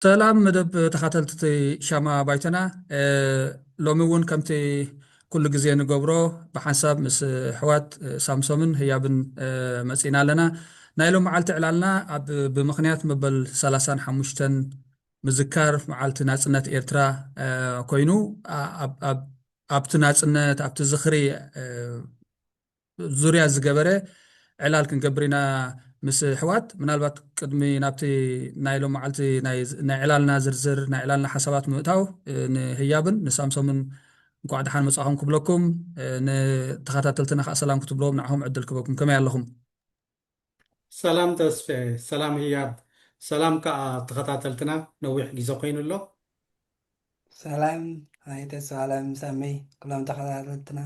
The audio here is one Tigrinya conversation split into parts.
ሰላም መደብ ተኸታተልቲ ሻማ ባይቶና። እ፣ ሎሚ እውን ከምቲ ኩሉ ግዜ ንገብሮ ብሓንሳብ ምስ ኣሕዋት፣ እ፣ ሳምሶምን ህያብን፣ እ፣ መጺና ኣለና። ናይ ሎም መዓልቲ ዕላልና ኣብ፣ ብምኽንያት መበል ሰላሳን ሓሙሽተን ምዝካር መዓልቲ ናጽነት ኤርትራ፣ እ፣ ኮይኑ፣ ኣ-፣ ኣብ፣ ኣብ፣ ኣብቲ ናጽነት፣ ኣብቲ ዝኽሪ፣ እ፣ ዙርያ ዝገበረ ዕላል ክንገብር ኢና ምስ ኣሕዋት። ምናልባት ቅድሚ ናብቲ ናይ ሎም መዓልቲ ናይ፣ ናይ ዕላልና ዝርዝር፣ ናይ ዕላልና ሓሳባት ምእታው፣ እ፣ ንህያብን ንሳምሶምን እንኳዕ ደሓን መጻኹም ክብለኩም፣ እ፣ ንተኸታተልትና ከዓ ሰላም ክትብልዎም ንዓኹም ዕድል ክበኩም። ከመይ ኣለኹም? ሰላም ተስፌ፣ ሰላም ህያብ፣ ሰላም ከዓ ተኸታተልትና። ነዊሕ ግዜ ኮይኑ ኣሎ። ሰላም ኣይተ ሰላም ሳመይ፣ ኩሎም ተኸታተልትና።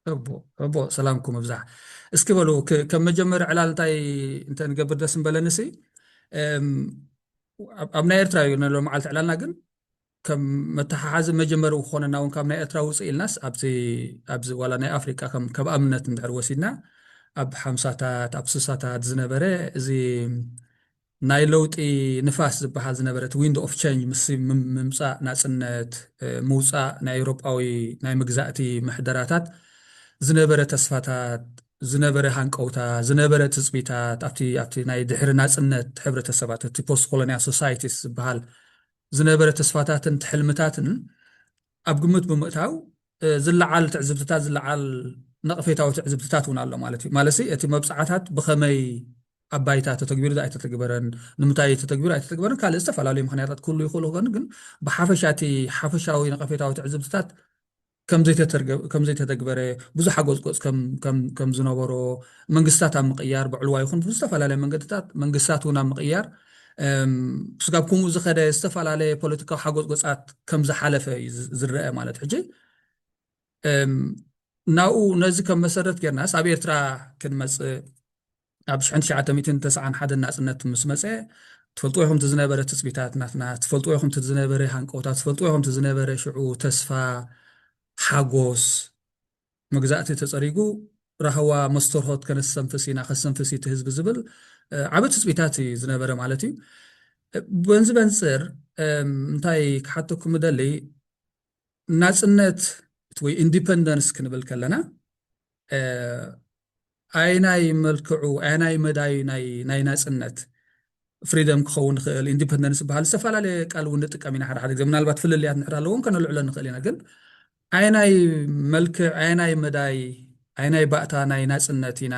እቦ፣ እቦ፣ ሰላምኩም ይብዛሕ። እስኪ በሉ፣ ክ-፣ ከም መጀመሪ ዕላል እንታይ እንተ ንገብር ደስ ምበለኒ ሲ፣ እም፣ ኣብ፣ ኣብ ናይ ኤርትራ እዩ ነሎ መዓልቲ ዕላልና፣ ግን ከም መተሓሓዚ መጀመሪ ክኾነና እውን ካብ ናይ ኤርትራ ውፅእ ኢልናስ፣ ኣብዚ፣ ኣብዚ ዋላ ናይ ኣፍሪቃ ከም፣ ከም ኣብነት እንድሕር ወሲድና፣ ኣብ ሓምሳታት፣ ኣብ ስሳታት ዝነበረ እዚ ናይ ለውጢ ንፋስ ዝበሃል ዝነበረ፣ እቲ ዊንድ ኦፍ ቸንጅ ምስ ምም-፣ ምምጻእ ናጽነት፣ እ፣ ምውጻእ ናይ ኤውሮጳዊ ናይ መግዛእቲ ምሕደራታት ዝነበረ ተስፋታት፣ ዝነበረ ሃንቀውታ፣ ዝነበረ ትጽቢታት፣ ኣብቲ፣ ኣብቲ ናይ ድሕሪ ናጽነት ሕብረተሰባት፣ እቲ ፖስት ኮሎኒያል ሶሳይቲስ ዝበሃል ዝነበረ ተስፋታትን ትሕልምታትን ኣብ ግምት ብምእታው፣ እ፣ ዝለዓል ትዕዝብትታት፣ ዝለዓል ነቐፌታዊ ትዕዝብትታት እውን ኣሎ ማለት እዩ። ማለትሲ እቲ መብጽዓታት ብኸመይ ኣብ ባይታ ተተግቢሩ ኣይተተግበረን፣ ንምንታይ ተተግቢሩ ኣይተተግበረን፣ ካልእ ዝተፈላለዩ ምኽንያታት ክህሉ ይኽእሉ ክኾኑ፣ ግን ብሓፈሻ እቲ ሓፈሻዊ ነቐፌታዊ ትዕዝብትታት ከም ዘይተተርገ-፣ ከም ዘይተተግበረ፣ ብዙሕ ሓጎጽጎጽ ከም፣ ከም፣ ከም ዝነበሮ፣ መንግስታት ኣብ ምቕያር፣ ብዕልዋ ይኹን ብዝተፈላለየ መንገድታት መንግስታት እውን ኣብ ምቕያር፣ እም፣ ስጋብ ከምኡ ዝኸደ ዝተፈላለየ ፖለቲካዊ ሓጎጽጎጻት ከም ዝሓለፈ እዩ ዝ-፣ ዝረአ ማለት። ሕጂ፣ እም፣ ናብኡ ነዚ ከም መሰረት ጌርናስ ኣብ ኤርትራ ክንመጽእ፣ ኣብ ሽሕን ትሽዓተ ሚእትን ተስዓን ሓደን ናጽነት ምስ መጸ፣ ትፈልጥዎ ኢኹም እቲ ዝነበረ ትጽቢታት ናትና፣ ትፈልጥዎ ኢኹም እቲ ዝነበረ ሃንቀውታ፣ ትፈልጥዎ ኢኹም እቲ ዝነበረ ሽዑ ተስፋ፣ ሓጎስ፣ መግዛእቲ ተጸሪጉ፣ ራህዋ መስተርሆት ከነስተንፍስ ኢና፣ ከስተንፍስ እቲ ህዝቢ ዝብል፣ እ፣ ዓቢ ትጽቢታት እዩ ዝነበረ ማለት እዩ። እ፣ በንዚ በንጽር፣ እም፣ እንታይ ክሓተኩም እደሊ፣ ናጽነት ወይ ኢንዲፐንደንስ ክንብል ከለና፣ እ፣ ኣይናይ መልክዑ፣ ኣይናይ መዳዩ ናይ፣ ናይ ናጽነት፣ ፍሪደም ክኸውን ይኽእል፣ ኢንዲፐንደንስ ዝበሃል ዝተፈላለየ ቃል እውን ንጥቀም ኢና። ሓደ ሓደ ግዜ ምናልባት ፍልልያት እንድሕር ኣለዎም ከነልዕሎ ንኽእል ኢና። ግን ኣይናይ መልክዕ፣ ኣይናይ መዳይ፣ ኣይናይ ባእታ ናይ ናጽነት ኢና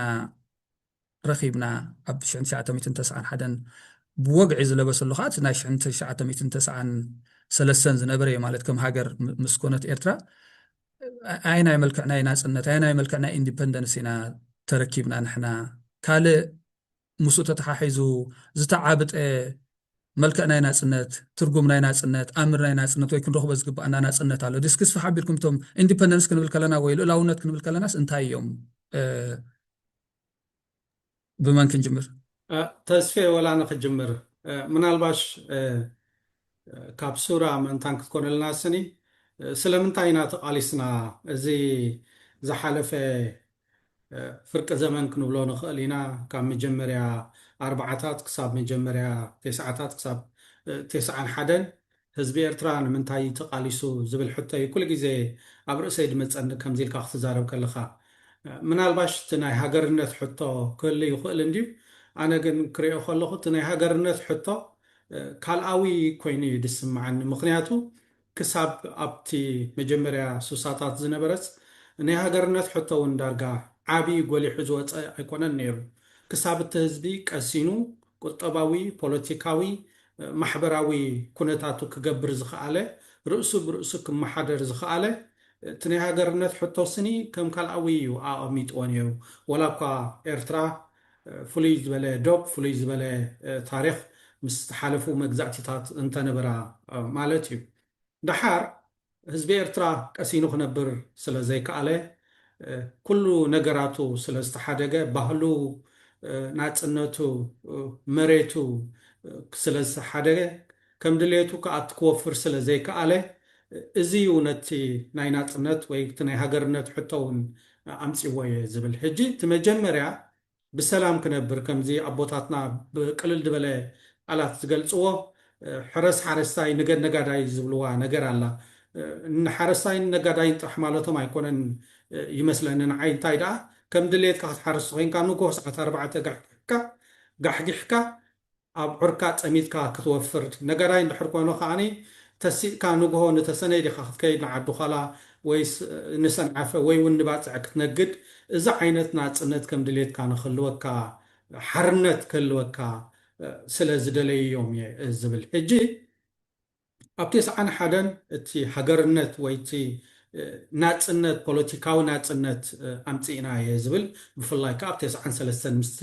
ረኺብና ኣብ ሽሕን ትሽዓተ ሚእትን ተስዓን ሓደን ብወግዒ ዝለበሰሉ ከዓ እቲ ናይ ሽሕን ትሽዓተ ሚእትን ተስዓን ሰለስተን ዝነበረ እዩ ማለት ከም ሃገር ም-፣ ምስ ኮነት ኤርትራ ኣይናይ መልክዕ ናይ ናጽነት፣ ኣይናይ መልክዕ ናይ ኢንዲፐንደንስ ኢና ተረኪብና ንሕና። ካልእ ምስኡ ተተሓሒዙ ዝተዓብጠ መልክዕ ናይ ናጽነት፣ ትርጉም ናይ ናጽነት፣ ኣምር ናይ ናጽነት ወይ ክንረኽቦ ዝግባኣና ናጽነት ኣሎ። ድስክስፍ ሓቢርኩም እቶም ኢንዲፐንደንስ ክንብል ከለና ወይ ልኡላውነት ክንብል ከለናስ እንታይ እዮም? እ፣ ብመን ክንጅምር? እ፣ ተስፌ ወላ ንክጅምር፣ እ፣ ምናልባሽ፣ እ፣ እ፣ ካብ ሱራ ምእንታን ክትኮነልና ስኒ፣ እ፣ ስለምንታይ ኢና ተቓሊስና? እዚ ዝሓለፈ፣ እ፣ ፍርቂ ዘመን ክንብሎ ንኽእል ኢና። ካብ መጀመርያ ኣርባዓታት ክሳብ መጀመርያ ተስዓታት ክሳብ፣ እ፣ ተስዓን ሓደን ህዝቢ ኤርትራ ንምንታይ ተቓሊሱ ዝብል ሕቶ እዩ ኩሉ ግዜ ኣብ ርእሰይ ድመጸኒ ከምዚ ኢልካ ክትዛረብ ከለኻ። እ፣ ምናልባሽ እቲ ናይ ሃገርነት ሕቶ ክህሉ ይኽእል እንድዩ። ኣነ ግን ክሪኦ ከለኹ እቲ ናይ ሃገርነት ሕቶ፣ እ፣ ካልኣዊ ኮይኑ እዩ ዝስምዓኒ። ምኽንያቱ ክሳብ ኣብቲ መጀመርያ ሱሳታት ዝነበረስ ናይ ሃገርነት ሕቶ እውን ዳርጋ ዓቢ ጎሊሑ ዝወጸ ኣይኮነን ነይሩ። ክሳብ እቲ ህዝቢ ቀሲኑ ቁጠባዊ፣ ፖለቲካዊ፣ እ፣ ማሕበራዊ ኩነታቱ ክገብር ዝኸኣለ፣ ርእሱ ብርእሱ ክመሓደር ዝኸኣለ፣ እቲ ናይ ሃገርነት ሕቶ ስኒ ከም ካልኣዊ እዩ ኣቐሚጥዎ ነይሩ። ወላ እኳ ኤርትራ፣ እ፣ ፍሉይ ዝበለ ዶብ፣ ፍሉይ ዝበለ፣ እ፣ ታሪኽ ምስ ዝሓለፉ መግዛእቲታት እንተነበራ፣ እ፣ ማለት እዩ። ደሓር ህዝቢ ኤርትራ ቀሲኑ ክነብር ስለ ዘይከኣለ፣ እ፣ ኩሉ ነገራቱ ስለ ዝተሓደገ፣ ባህሉ፣ እ፣ ናጽነቱ፣ እ፣ መሬቱ፣ እ፣ ስለ ዝተሓደገ፣ ከም ድሌቱ ክኣቱ ክወፍር ስለ ዘይከኣለ፣ እዚ እዩ ነቲ ናይ ናጽነት ወይ እቲ ናይ ሃገርነት ሕቶ እውን ኣምጺዎ እየ ዝብል። ሕጂ እቲ መጀመርያ ብሰላም ክነብር፣ ከምዚ ኣቦታትና ብቅልል ዝበለ ቃላት ዝገልጽዎ፣ ሕረስ ሓረስታይ ንገድ ነጋዳይ ዝብልዋ ነገር ኣላ። ንሓረስታይን ነጋዳይን ጥራሕ ማለቶም ኣይኮነን ይመስለኒ። ንዓይ እንታይ ደኣ ከም ድሌትካ ክትሓርስ ኮይንካ ንጎ ሰዓት ኣርባዕተ ጋሕጊሕካ ጋሕጊሕካ ኣብ ዑርካ ጸሚትካ ክትወፍር። ነጋዳይ እንድሕር ኮይኑ ከዓኒ ተሲእካ ንግሆ ንተሰነይ ዲኻ ክትከይድ ንዓዲ ዃላ ወይስ ንሰንዓፈ ወይ እውን ንባጽዕ ክትነግድ። እዚ ዓይነት ናጽነት ከም ድሌትካ ንክህልወካ ሓርነት ክህልወካ ስለ ዝደለዩ እዮም እየ ዝብል። ሕጂ ኣብ ተስዓን ሓደን እቲ ሃገርነት ወይ እቲ ናጽነት ፖለቲካዊ ናጽነት ኣምጺእና እየ ዝብል። ብፍላይ ከዓ ኣብ ተስዓን ሰለስተን ምስቲ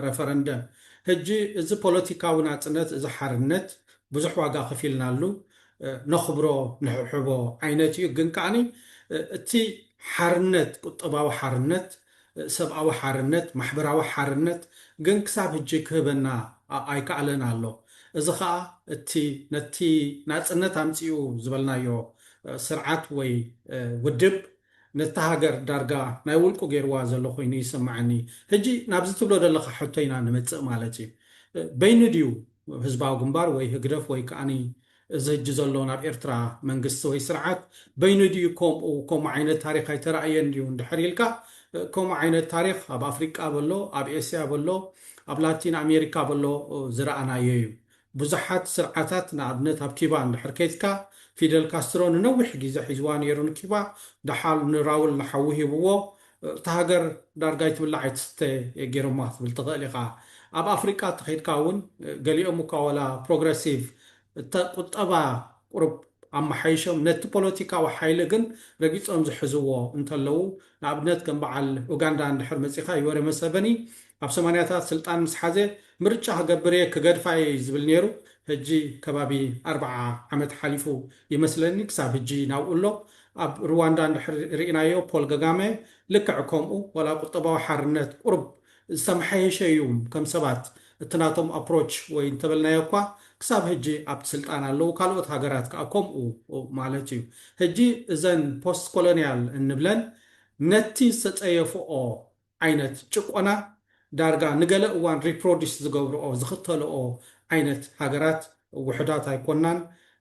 ረፈረንደም። ሕጂ እዚ ፖለቲካዊ ናጽነት እዚ ሓርነት ብዙሕ ዋጋ ከፊልናሉ ነኽብሮ ንሕብሕቦ ዓይነት እዩ። ግን ከዓኒ እቲ ሓርነት ቁጠባዊ ሓርነት ሰብኣዊ ሓርነት ማሕበራዊ ሓርነት ግን ክሳብ ሕጂ ክህበና ኣይከኣለን ኣሎ። እዚ ኸኣ እቲ ነቲ ናጽነት ኣምጺኡ ዝበልናዮ ስርዓት ወይ ውድብ ነታ ሃገር ዳርጋ ናይ ውልቁ ገይርዋ ዘሎ ኮይኑ ይስምዓኒ። ሕጂ ናብዚ ትብሎ ዘለኻ ሕቶ ኢና ንመጽእ ማለት እዩ። በይኑ ድዩ ህዝባዊ ግንባር ወይ ህግደፍ ወይ ከዓኒ እዚ ሕጂ ዘሎ ናብ ኤርትራ መንግስቲ ወይ ስርዓት በይኑ ድዩ ከምኡ ከምኡ ዓይነት ታሪኽ ኣይተራእየን ድዩ እንድሕር ኢልካ፣ ከምኡ ዓይነት ታሪኽ ኣብ ኣፍሪቃ በሎ ኣብ ኤስያ በሎ ኣብ ላቲን ኣሜሪካ በሎ ዝረኣናዮ እዩ። ብዙሓት ስርዓታት ንኣብነት ኣብ ኪባ እንድሕር ከይትካ ፊደል ካስትሮ ንነዊሕ ግዜ ሒዝዋ ነይሩ ንኪባ። ደሓል ንራውል ንሓዊ ሂብዎ እታ ሃገር ዳርጋ ኣይትብላዕ ኣይትስተ ገይሮማ ክትብል ትኽእል ኢኻ። ኣብ ኣፍሪቃ ተኸይድካ እውን ገሊኦም እኳ ዋላ ፕሮግረሲቭ እተ ቁጠባ ቁሩብ ኣመሓይሾም ነቲ ፖለቲካዊ ሓይሊ ግን ረጊጾም ዝሕዝዎ እንተለዉ ንኣብነት ከም በዓል ኡጋንዳ እንድሕር መጺኻ ይወረ መሰበኒ ኣብ ሰማንያታት ስልጣን ምስ ሓዘ ምርጫ ክገብር እየ ክገድፋ እየ ዝብል ነይሩ። ሕጂ ከባቢ ኣርብዓ ዓመት ሓሊፉ ይመስለኒ ክሳብ ሕጂ ናብኡ ኣሎ። ኣብ ሩዋንዳ እንድሕር ርኢናዮ ፖል ገጋመ ልክዕ ከምኡ ዋላ ቁጠባዊ ሓርነት ቁሩብ ዝተመሓየሸ እዩ ከም ሰባት እቲ ናቶም ኣፕሮች ወይ እንተበልናዮ እኳ ክሳብ ሕጂ ኣብቲ ስልጣን ኣለዉ። ካልኦት ሃገራት ከዓ ከምኡ ማለት እዩ። ሕጂ እዘን ፖስት ኮሎኒያል እንብለን ነቲ ዝተጸየፍኦ ዓይነት ጭቆና ዳርጋ ንገለ እዋን ሪፕሮዲስ ዝገብርኦ ዝኽተልኦ ዓይነት ሃገራት ውሑዳት ኣይኮናን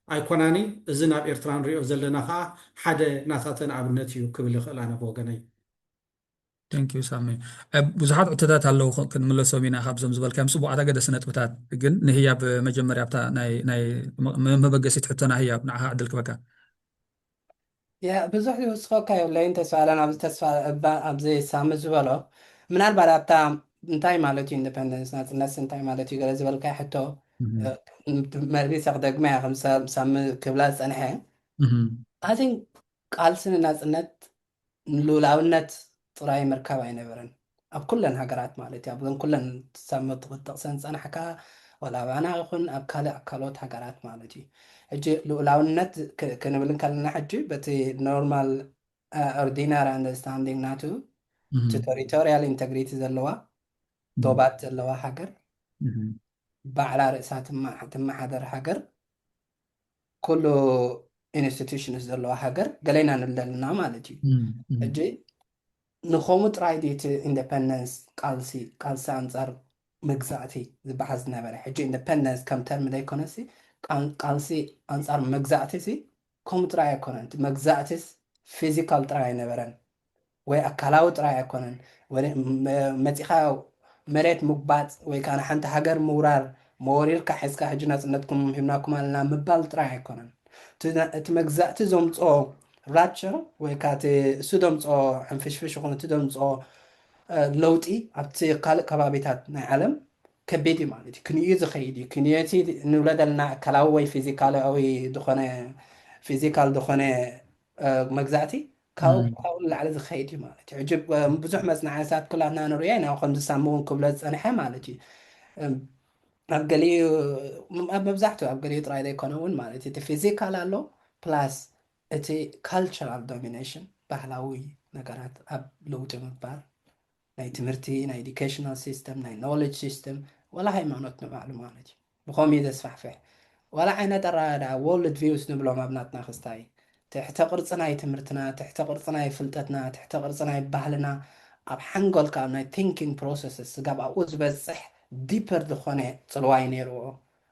ኣይኮናኒ። እዚ ናብ ኤርትራ ንሪኦ ዘለና ከዓ ሓደ ናታተን ኣብነት እዩ ክብል ይኽእል ኣነ ብወገነይ። Thank you ሳሚ። ብዙሓት ሕቶታት ኣለዉ ክንምለሶም ኢና ካብዞም ዝበልካዮም ጽቡቓት ኣገደሲ ነጥብታት። ግን ንህያብ መጀመርያ ኣብታ ናይ ናይ መበገሲት ሕቶና ህያብ ንዓኻ ዕድል ክበካ። ያ ብዙሕ ዝውስኸካ የብለይን ተስፋ ኣለን ኣብዚ ተስፋ እባ ኣብዚ ሳሚ ዝበሎ ምናልባት ኣብታ እንታይ ማለት እዩ ኢንዲፐንደንስ ናጽነት እንታይ ማለት እዩ ገለ ዝበልካዮ ሕቶ መርቢሰ ክደግማ እያ ከም ሳሚ ክብላ ዝጸንሐ ኣን ቃልሲ ንናጽነት ንልኡላውነት ጥራይ ምርካብ ኣይነበረን ኣብ ኩለን ሃገራት ማለት እዩ ኣብዘን ኩለን ሳሚ ክትጠቕሰን ዝጸናሕካ ወላ ኣባና ይኹን ኣብ ካልእ ኣብ ካልኦት ሃገራት ማለት እዩ ሕጂ ልኡላውነት ክንብል እንከለና ሕጂ በቲ ኖርማል ኦርዲናሪ ኣንደርስታንዲንግ ናቱ እቲ ቴሪቶሪያል ኢንተግሪቲ ዘለዋ ዶባት ዘለዋ ሃገር ባዕላ ርእሳ ትመሓደር ሃገር ኩሉ ኢንስቲቱሽንስ ዘለዋ ሃገር ገለ ኢና ንብል ዘለና ማለት እዩ። ሕጂ ንኸምኡ ጥራይ ድዩ እቲ ኢንደፐንደንስ ቃልሲ ቃልሲ ኣንጻር መግዛእቲ ዝበሃል ዝነበረ? ሕጂ ኢንደፐንደንስ ከም ተርሚ ዘይኮነሲ ቃልሲ ኣንጻር መግዛእቲ ሲ ከምኡ ጥራይ ኣይኮነን። እቲ መግዛእቲስ ፊዚካል ጥራይ ኣይነበረን። ወይ ኣካላዊ ጥራይ ኣይኮነን መፂኻ መሬት ምጉባጥ ወይ ከዓ ንሓንቲ ሃገር ምውራር መወሪርካ ሒዝካ ሕጂ ናፅነትኩም ሂብናኩም ኣለና ምባል ጥራይ ኣይኮነን እቲ መግዛእቲ ዘምፅኦ ራፕቸር ወይ ከዓ እሱ ዘምፅኦ ሕንፍሽፍሽ ይኹን እቲ ዘምፅኦ ለውጢ ኣብቲ ካልእ ከባቢታት ናይ ዓለም ከቢድ እዩ ማለት እዩ ክንዩ ዝኸይድ እዩ ክንዮቲ ንብሎ ዘለና ኣካላዊ ወይ ፊዚካላዊ ዝኾነ ፊዚካል ዝኾነ መግዛእቲ ካብኡ ንላዕሊ ዝኸይድ እዩ ማለት እዩ። ሕጂ ብዙሕ መፅናዕትታት ኩላትና ንሪኦ ኢና ከምዚ ሳሚ እውን ክብሎ ዝፀንሐ ማለት እዩ። ኣብ ገሊኡ ኣብ መብዛሕትኡ ኣብ ገሊኡ ጥራይ ዘይኮነ እውን ማለት እቲ ፊዚካል ኣሎ ፕላስ እቲ ካልቸራል ዶሚኔሽን ባህላዊ ነገራት ኣብ ለውጢ ምባር ናይ ትምህርቲ ናይ ኤዱኬሽናል ሲስተም ናይ ኖሌጅ ሲስተም ዋላ ሃይማኖት ንባዕሉ ማለት እዩ ብኸምኡ እዩ ዘስፋሕፍሕ ዋላ ዓይነት ኣረዳድኣ ወርልድ ቪውስ ንብሎም ኣብ ናትና ክስታይ ትሕተ ቅርፂ ናይ ትምህርትና ትሕተ ቅርፂ ናይ ፍልጠትና ትሕተ ቅርፂ ናይ ባህልና ኣብ ሓንጎልካ ኣብ ናይ ቲንኪንግ ፕሮሰስስ ስጋብ ኣብኡ ዝበፅሕ ዲፐር ዝኾነ ፅልዋ እዩ ነይርዎ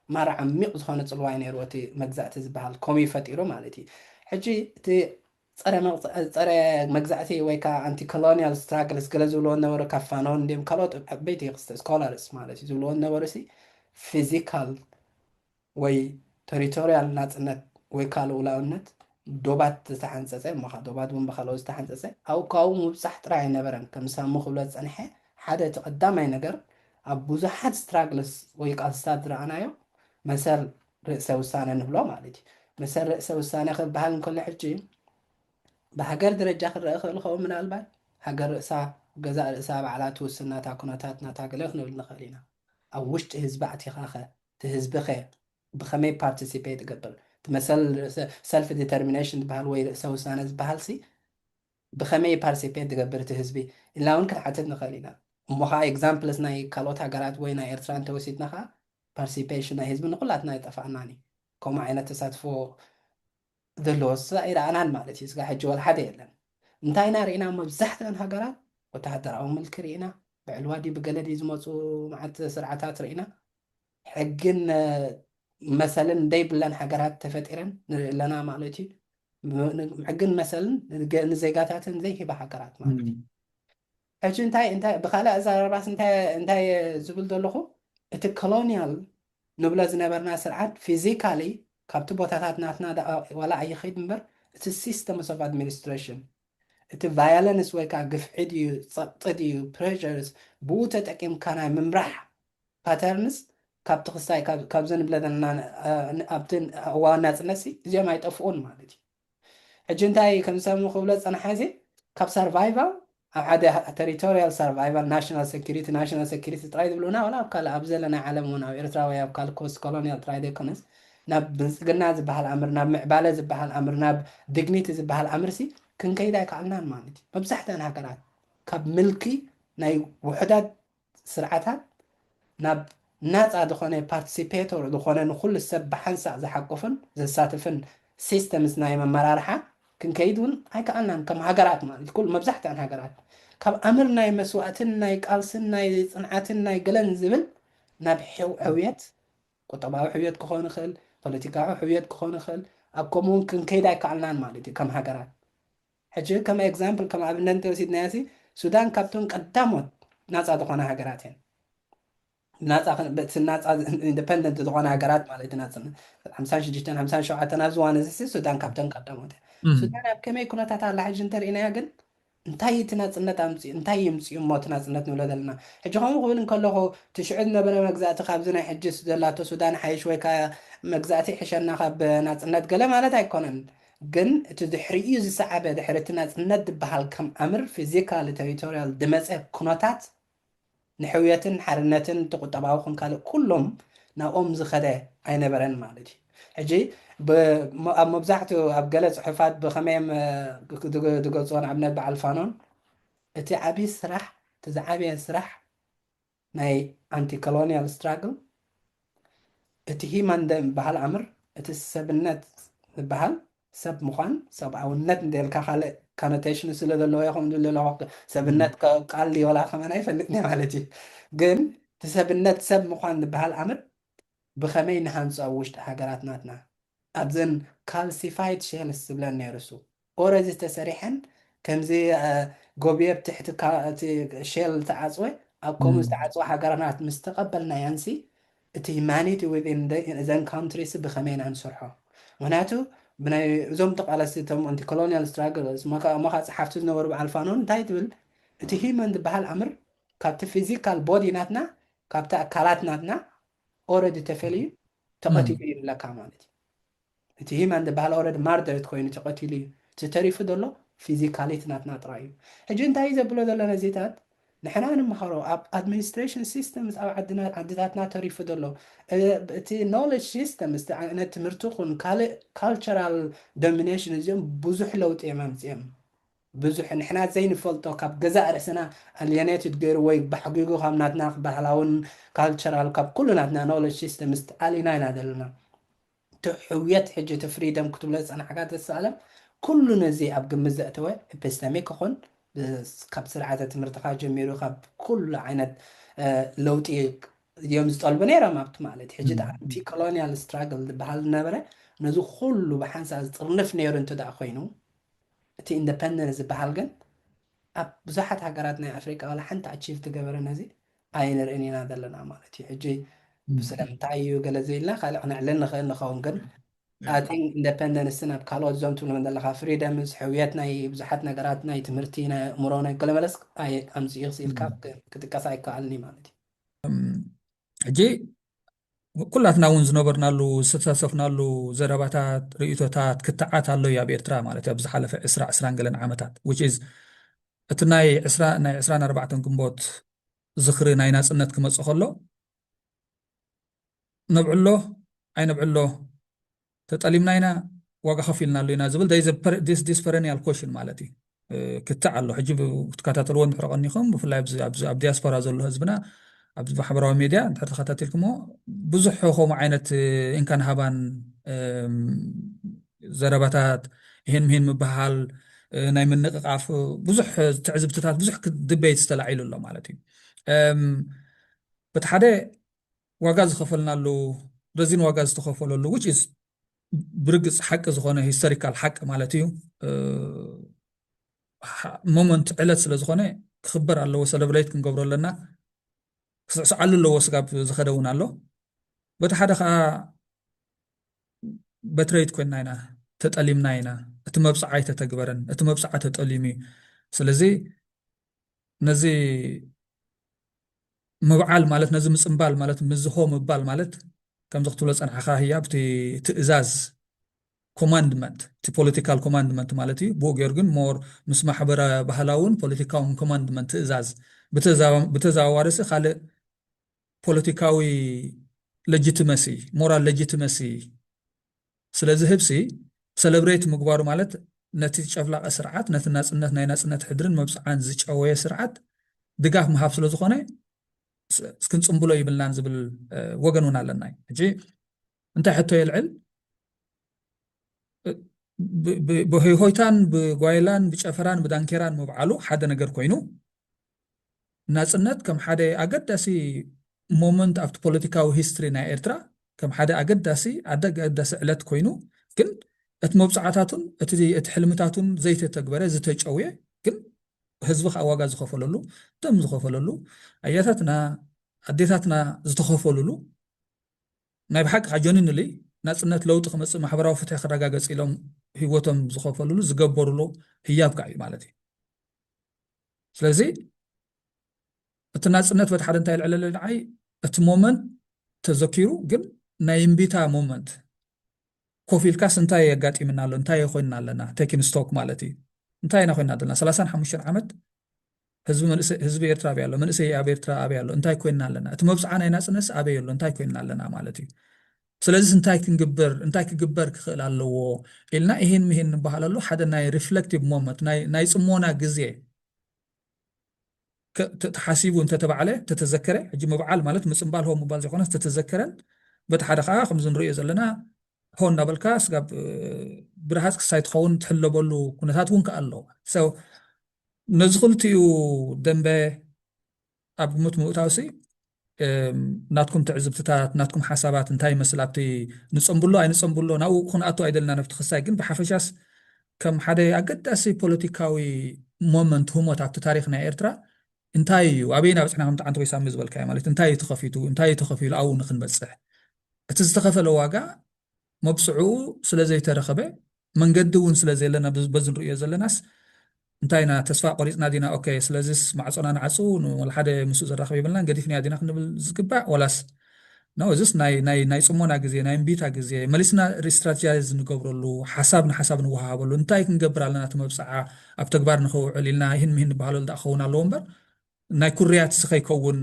ማራ ዓሚቕ ዝኾነ ጽልዋ እዩ ነይርዎ እቲ መግዛእቲ ዝበሃል ኮሚዩ ፈጢሩ ማለት እዩ። ሕጂ እቲ ጸረ መግዛ- ጸረ መግዛእቲ ወይ ከዓ ኣንቲ ኮሎኒያል ስትራግልስ ገለ ዝብልዎ ነበሩ ካብ ፋኖን እንዲም ካልኦት ዓበይቲ ስኮላርስ ማለት እዩ ዝብልዎ ነበሩ ሲ ፊዚካል ወይ ቴሪቶሪያል ናጽነት ወይ ከዓ ልኡላውነት ዶባት ዝተሓንጸጸ እሞ ከዓ ዶባት እውን ብካልኦት ዝተሓንጸጸ ኣብኡ ካብኡ ምብጻሕ ጥራይ ኣይነበረን። ከም ሳሙ ክብሎ ዝጸንሐ ሓደ እቲ ቀዳማይ ነገር ኣብ ብዙሓት ስትራግልስ ወይ ቃልስታት ዝረኣናዮ መሰል ርእሰ ውሳነ ንብሎ ማለት እዩ። መሰል ርእሰ ውሳነ ክበሃል እንከሎ ሕጂ ብሃገር ደረጃ ክረአ ክእል ኸውን ምናልባት ሃገር ርእሳ ገዛእ ርእሳ ባዕላ ትውስን ናታ ኩነታት ናታ ገለ ክንብል ንኽእል ኢና። ኣብ ውሽጢ ህዝቢ ኣቲኻኸ እቲ ህዝቢ ኸ ብኸመይ ፓርቲሲፔት ይገብር? እቲ መሰል ሰልፍ ዲተርሚኔሽን ዝበሃል ወይ ርእሰ ውሳነ ዝበሃል ሲ ብኸመይ ፓርቲሲፔት ዝገብር እቲ ህዝቢ ኢልና እውን ክንሓትት ንኽእል ኢና። እሞ ከዓ ኤግዛምፕልስ ናይ ካልኦት ሃገራት ወይ ናይ ኤርትራ እንተወሲድና ከዓ ፓርቲሲፔሽን ናይ ህዝቢ ንኩላትና ይጠፋእናን እዩ። ከምኡ ዓይነት ተሳትፎ ዘለዎ ስጋ ይረኣናን ማለት እዩ። ስጋ ሕጂ ወላ ሓደ የለን። እንታይ ኢና ርኢና? መብዛሕትአን ሃገራት ወተሃደራዊ ምልኪ ርኢና፣ ብዕልዋ ድዩ ብገለ ድዩ ዝመፁ መዓት ስርዓታት ርኢና። ሕግን መሰልን ዘይብለን ሃገራት ተፈጢረን ንርኢ ኣለና ማለት እዩ። ሕግን መሰልን ንዜጋታትን ዘይሂባ ሃገራት ማለት እዩ። ሕጂ እንታይ እንታይ ብካልእ ኣዘራርባስ እንታይ እንታይ ዝብል ዘለኹ እቲ ኮሎኒያል ንብሎ ዝነበርና ስርዓት ፊዚካሊ ካብቲ ቦታታት ናትና ዋላ ኣይኸይድ እምበር እቲ ሲስተምስ ኦፍ ኣድሚኒስትሬሽን እቲ ቫዮለንስ ወይ ከዓ ግፍዒ ድዩ ፀቕጢ ድዩ ፕሬሸርስ ብኡ ተጠቂምካ ናይ ምምራሕ ፓተርንስ ካብቲ ክሳይ ካብዚ ንብለ ዘለና ኣብቲ እዋን ናፅነት እዚኦም ኣይጠፍኡን ማለት እዩ። ሕጂ እንታይ ከም ዝሰሙ ክብሎ ዝፀንሓ እዚ ካብ ሰርቫይቫል ኣብ ሓደ ቴሪቶሪያል ሰርቫይቫል ናሽናል ሴኪሪቲ ናሽናል ሴኪሪቲ ጥራይ ዝብሉና ዋላ ኣብ ካልእ ኣብ ዘለና ዓለም እውን ኣብ ኤርትራ ወይ ኣብ ካልእ ኮስት ኮሎኒያል ጥራይ ዘይኮነስ ናብ ብልፅግና ዝበሃል ኣምር ናብ ምዕባለ ዝበሃል ኣምር ናብ ዲግኒቲ ዝበሃል ኣምርሲ ክንከይድ ኣይከኣልናን ማለት እዩ። መብዛሕትአን ሃገራት ካብ ምልኪ ናይ ውሕዳት ስርዓታት ናብ ናፃ ዝኾነ ፓርቲሲፔቶር ዝኾነ ንኩሉ ሰብ ብሓንሳእ ዝሓቁፍን ዘሳትፍን ሲስተምስ ናይ መመራርሓ ክንከይድ እውን ኣይከኣልናን ከም ሃገራት ማለት ኩሉ መብዛሕትኣን ሃገራት ካብ ኣምር ናይ መስዋእትን ናይ ቃልስን ናይ ፅንዓትን ናይ ገለን ዝብል ናብ ሕውየት ቁጠባዊ ሕውየት ክኾን ይኽእል ፖለቲካዊ ሕውየት ክኾን ይኽእል ኣብ ከምኡውን ክንከይድ ኣይከኣልናን ማለት እዩ ከም ሃገራት ሕጂ ከም ኤግዛምፕል ከም ኣብነት እንተወሲድናዮ ሲ ሱዳን ካብቶም ቀዳሞት ናፃ ዝኾና ሃገራት እየን ናፃ ናፃ ኢንዲፐንደንት ዝኾነ ሃገራት ማለት ናፅነት ሓምሳን ሽዱሽተን ሓምሳን ሸውዓተን ኣብዚ ዋን እዚ ሱዳን ካብተን ቀዳሞት እያ ሱዳን ኣብ ከመይ ኩነታት ኣላ ሕጂ እንተርኢናያ ግን እንታይ እቲ ናፅነት ኣምፅኡ እንታይ ይምፅኡ እሞ እቲ ናፅነት ንብሎ ዘለና ሕጂ ከምኡ ክብል እንከለኹ እቲ ሽዑ ዝነበረ መግዛእቲ ካብዚ ናይ ሕጂ ዘላቶ ሱዳን ሓይሽ ወይ ከዓ መግዛእቲ ይሕሸና ካብ ናፅነት ገለ ማለት ኣይኮነን ግን እቲ ድሕሪኡ ዝሰዓበ ድሕሪ እቲ ናፅነት ዝበሃል ከም ኣምር ፊዚካል ቴሪቶሪያል ዝመፀ ኩነታት ንሕውየትን ሓርነትን እቲ ቁጠባዊ ኹን ካልእ ኩሎም ናብኦም ዝኸደ ኣይነበረን ማለት እዩ። ሕጂ ኣብ መብዛሕትኡ ኣብ ገለ ፅሑፋት ብኸመዮም ዝገልፅዎ ንኣብነት በዓል ፋኖን እቲ ዓብዪ ስራሕ እቲ ዝዓበየ ስራሕ ናይ ኣንቲ ኮሎኒያል ስትራግል እቲ ሂማን ዝበሃል ኣምር እቲ ሰብነት ዝበሃል ሰብ ምዃን ሰብኣውነት እንተልካ ካልእ ካኖቴሽን ስለ ዘለዎ ይኸውን ዝብል ዘለኹ ሰብነት ቃል ዮላ ከመን ኣይፈልጥኒ ማለት እዩ ግን እቲ ሰብነት ሰብ ምዃን ዝበሃል ኣምር ብኸመይ ንሃንፆ ኣብ ውሽጢ ሃገራት ናትና ኣብዘን ካልሲፋይድ ሼልስ ዝብለን ነይሩ እሱ ኦረዚ ዝተሰሪሐን ከምዚ ጎብየ ብትሕቲ እቲ ሼል ዝተዓፅወ ኣብ ከምኡ ዝተዓፅወ ሃገራናት ምስ ተቐበልናየንሲ እቲ ሂማኒቲ ዊን እዘን ካንትሪስ ብኸመይ ኢና ንሰርሖ ምክንያቱ ብናይ እዞም ተቃለስቲ እቶም ኣንቲ ኮሎኒያል ስትራግል እሞ ከዓ ፀሓፍቲ ዝነበሩ በዓል ፋኖን እንታይ ትብል እቲ ሂመን ዝበሃል ኣምር ካብቲ ፊዚካል ቦዲ ናትና ካብቲ ኣካላት ናትና ኦረዲ ተፈልዩ ተቐቲሉ ይብለካ ማለት እዩ እቲ ሂማን ዝበሃል ኦረዲ ማርደርት ኮይኑ ተቐቲሉ እዩ እቲ ተሪፉ ዘሎ ፊዚካሊቲ ናትና ጥራይ እዩ ሕጂ እንታይ እዩ ዘብሎ ዘሎ ነዚታት ንሕና ንምሃሮ ኣብ ኣድሚኒስትሬሽን ሲስተምስ ኣብ ዓድታትና ተሪፉ ዘሎ እቲ ኖሌጅ ሲስተም እቲ ዓይነት ትምህርቲ ኹን ካልእ ካልቸራል ዶሚኔሽን እዚኦም ብዙሕ ለውጢ እዮም ኣምፅኦም ብዙሕ ንሕና ዘይንፈልጦ ካብ ገዛእ ርእስና ኣልየኔትድ ገይሩ ወይ ባሕጊጉ ካብ ናትና ባህላውን ካልቸራል ካብ ኩሉ ናትና ኖሌጅ ሲስተምስ ኣሊና ኢና ዘለና እቲ ሕውየት ሕጂ እቲ ፍሪደም ክትብሎ ዝፀናሕካ ተስኣለም ኩሉ ነዚ ኣብ ግምት ዘእተወ ኤፒስተሚክ ይኹን ካብ ስርዓተ ትምህርትኻ ጀሚሩ ካብ ኩሉ ዓይነት ለውጢ እዮም ዝጠልቡ ነይሮም ኣብቲ ማለት እዩ። ሕጂ ደኣ እቲ ኮሎኒያል ስትራግል ዝበሃል ዝነበረ ነዚ ኩሉ ብሓንሳብ ዝጥርንፍ ነይሩ እንተ ደኣ ኮይኑ፣ እቲ ኢንደፐንደንስ ዝበሃል ግን ኣብ ብዙሓት ሃገራት ናይ ኣፍሪቃ ዋላ ሓንቲ ኣቺቭ ትገበረ ነዚ ኣይንርእን ኢና ዘለና ማለት እዩ። ሕጂ ስለምንታይ እዩ ገለ ዘይልና ካልእ ክነዕልል ንኽእል ንኸውን፣ ግን ኣቲንክ ኢንደፐንደንስን ኣብ ካልኦት እዞም ትብሎም ዘለካ ፍሪደምስ፣ ሕውየት ናይ ብዙሓት ነገራት፣ ናይ ትምህርቲ፣ ናይ ኣእምሮ፣ ናይ ገለመለስ ኣምፅኡ ክስኢልካ ክጥቀስ ኣይከኣልን እዩ ማለት እዩ። ሕጂ ኩላትና እውን ዝነበርናሉ ዝተሳተፍናሉ ዘረባታት፣ ርእይቶታት፣ ክትዓት ኣሎ እዩ ኣብ ኤርትራ ማለት እዩ። ኣብ ዝሓለፈ ዕስራ ዕስራን ገለን ዓመታት which is እቲ ናይ ዕስራ ናይ ዕስራን ኣርባዕተን ግንቦት ዝኽሪ ናይ ናጽነት ክመጽእ ከሎ ነብዕሎ ኣይነብዕሎ፣ ተጠሊምና ኢና፣ ዋጋ ከፊልናሉ ኢና ዝብል this perennial question ማለት እዩ። ክትዕ ኣሎ። ሕጂ ክትከታተልዎ እንድሕር ቀኒኹም፣ ብፍላይ ኣብ ዲያስፖራ ዘሎ ህዝብና ኣብ ማሕበራዊ ሜድያ እንድሕር ተኸታቲልኩሞ ብዙሕ ከምኡ ዓይነት እንካን ሃባን ዘረባታት፣ ይሄን ምሄን ምበሃል፣ ናይ ምንቕቓፍ ብዙሕ ትዕዝብትታት፣ ብዙሕ ድቤት ዝተላዒሉ ኣሎ ማለት እዩ። በቲ ሓደ ዋጋ ዝኸፈልናሉ፣ ረዚን ዋጋ ዝተኸፈለሉ which is ብርግፅ ሓቂ ዝኾነ ሂስቶሪካል ሓቂ ማለት እዩ። ሞመንት ዕለት ስለ ዝኾነ ክኽበር ኣለዎ፣ ሰለብሬት ክንገብሮ ኣለና፣ ክስዕስዓሉ ኣለዎ ስጋብ ዝኸደ እውን ኣሎ። በቲ ሓደ ከዓ በትረይት ኮይንና ኢና፣ ተጠሊምና ኢና። እቲ መብፅዓ ኣይተተግበረን፣ እቲ መብፅዓ ተጠሊሙ እዩ። ስለዚ ነዚ ምብዓል ማለት፣ ነዚ ምፅምባል ማለት፣ ምዝሆ ምባል ማለት ከምዚ ክትብሎ ፀንሓኻ ህያብ እቲ ትእዛዝ ኮማንድመንት፣ እቲ ፖለቲካል ኮማንድመንት ማለት እዩ። ብኡ ገይሩ ግን ሞር ምስ ማሕበረ ባህላውን ፖለቲካውን ኮማንድመንት ትእዛዝ ብተዘዋዋሪ ሲ ካልእ ፖለቲካዊ ለጂቲመሲ፣ ሞራል ለጂቲመሲ ስለ ዝህብ ሲ ሰለብሬት ምግባሩ ማለት ነቲ ጨፍላቂ ስርዓት፣ ነቲ ናጽነት፣ ናይ ናጽነት ሕድርን መብጽዓን ዝጨወየ ስርዓት ድጋፍ ምሃብ ስለ ዝኾነ ክንጽምብሎ ይብልናን ዝብል ወገን እውን ኣለና። ሕጂ እንታይ ሕቶ የልዕል? ብሆይሆይታን ብጓይላን ብጨፈራን ብዳንኬራን ምብዓሉ ሓደ ነገር ኮይኑ፣ ናጽነት ከም ሓደ ኣገዳሲ ሞመንት ኣብቲ ፖለቲካዊ ሂስትሪ ናይ ኤርትራ ከም ሓደ ኣገዳሲ ኣገዳሲ ዕለት ኮይኑ፣ ግን እቲ መብጽዓታቱን እቲ ሕልምታቱን ዘይተተግበረ፣ ዝተጨውየ፣ ግን ህዝቢ ከዓ ዋጋ ዝኸፈለሉ፣ ደም ዝኸፈለሉ፣ ኣያታትና ኣዴታትና ዝተኸፈሉሉ፣ ናይ ብሓቂ ከዓ ጀኒንሊ ናጽነት ለውጢ ክመጽእ፣ ማሕበራዊ ፍትሒ ክረጋገጽ ኢሎም ህይወቶም ዝኸፈሉሉ፣ ዝገበሩሉ ህያብ ከዓ እዩ ማለት እዩ። ስለዚ እቲ ናጽነት በቲ ሓደ እንታይ ይልዕለለ ንዓይ፣ እቲ ሞመንት ተዘኪሩ፣ ግን ናይ እምቢታ ሞመንት ኮፍ ኢልካስ እንታይ የጋጢምና ኣሎ፣ እንታይ ኮይንና ኣለና፣ ቴኪን ስቶክ ማለት እዩ። እንታይ ኢና ኮይንና ዘለና? ሰላሳን ሓሙሽተን ዓመት ህዝቢ ኤርትራ ኣበይ ኣሎ? መንእሰይ ኣብ ኤርትራ ኣበይ ኣሎ? እንታይ ኮይንና ኣለና? እቲ መብጽዓ ናይ ናጽነትስ ኣበይ ኣሎ? እንታይ ኮይንና ኣለና ማለት እዩ። ስለዚ እንታይ ክንግበር፣ እንታይ ክግበር ክኽእል ኣለዎ ኢልና ይህን ምሂን ንበሃል ኣሎ። ሓደ ናይ ሪፍሌክቲቭ ሞመንት፣ ናይ ጽሞና ግዜ ተሓሲቡ እንተተባዕለ፣ ተተዘከረ፣ ሕጂ ምብዓል ማለት ምጽምባል ሆ ምባል ዘይኮነስ ተተዘከረን፣ በቲ ሓደ ከዓ ከምዚ ንርእዮ ዘለና ሆ እናበልካ ስጋብ ብርሃጽ ክሳይ ትኸውን ትሕለበሉ ኩነታት እውን ከኣ ኣሎ። ነዚ ክልቲኡ ደንበ ኣብ ግምት ምእታውሲ ናትኩም ትዕዝብትታት፣ ናትኩም ሓሳባት እንታይ ይመስል? ኣብቲ ንጸንብሎ ኣይንጸንብሎ ናብኡ ክንኣቱ ኣይደልና፣ ነብቲ ክሳይ ግን ብሓፈሻስ ከም ሓደ ኣገዳሲ ፖለቲካዊ ሞመንት፣ ህሞት ኣብቲ ታሪኽ ናይ ኤርትራ እንታይ እዩ? ኣበይና በጽሕና? ከምቲ ዓንተ ወይ ሳሚ ዝበልካዮ ማለት እንታይ እዩ ተኸፊቱ፣ እንታይ እዩ ተኸፊሉ ኣብኡ ንክንበጽሕ? እቲ ዝተኸፈለ ዋጋ መብጽዕኡ ስለ ዘይተረኸበ፣ መንገዲ እውን ስለ ዘየለና፣ በዚ ንርእዮ ዘለናስ እንታይ ኢና ተስፋ ቆሪጽና ዲና? ኦኬ፣ ስለዚስ ማዕጾና ንዓጹ፣ ወላ ሓደ ምስኡ ዘራኽብ የብልናን፣ ገዲፍናዮ ዲና ክንብል ዝግባእ? ወላስ ኖ፣ እዚስ ናይ ናይ ናይ ጽሞና ግዜ፣ ናይ እምቢታ ግዜ፣ መሊስና ሪስትራቴጃይዝ ንገብረሉ፣ ሓሳብ ንሓሳብ ንወሃሃበሉ፣ እንታይ ክንገብር ኣለና እቲ መብጽዓ ኣብ ተግባር ንኸውዕል ኢልና ይህን ምሂን ንበሃለሉ ደኣ ክኸውን ኣለዎ እምበር፣ ናይ ኩርያት ሲ ከይከውን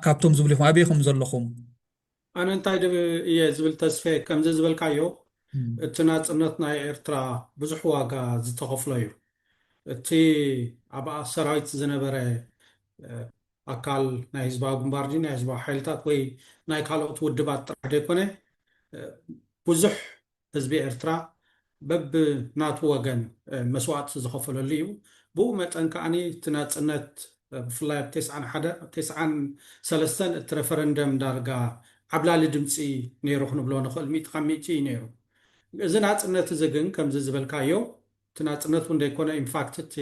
ካብቶም ዝብሉ ኢኹም፣ ኣበይ ኢኹም ዘለኹም? ኣነ እንታይ እየ ዝብል ተስፌ፣ ከምዚ ዝበልካዮ እቲ ናጽነት ናይ ኤርትራ ብዙሕ ዋጋ ዝተኸፍሎ እዩ። እቲ ኣብ ሰራዊት ዝነበረ ኣካል ናይ ህዝባዊ ግንባር ድዩ ናይ ህዝባዊ ሓይልታት ወይ ናይ ካልኦት ውድባት ጥራሕ ዘይኮነ፣ ብዙሕ ህዝቢ ኤርትራ በብናቱ ወገን መስዋእቲ ዝኸፈለሉ እዩ። ብኡ መጠን ከዓኒ እቲ ናጽነት ብፍላይ ኣብ ተስዓን ሓደ ኣብ ተስዓን ሰለስተን እቲ ረፈረንደም ዳርጋ ዓብላሊ ድምፂ ነይሩ ክንብሎ ንኽእል፣ ሚእቲ ካብ ሚእቲ እዩ ነይሩ። እዚ ናፅነት እዚ ግን ከምዚ ዝበልካዮ እቲ ናፅነት እውን ዘይኮነ፣ ኢንፋክት እቲ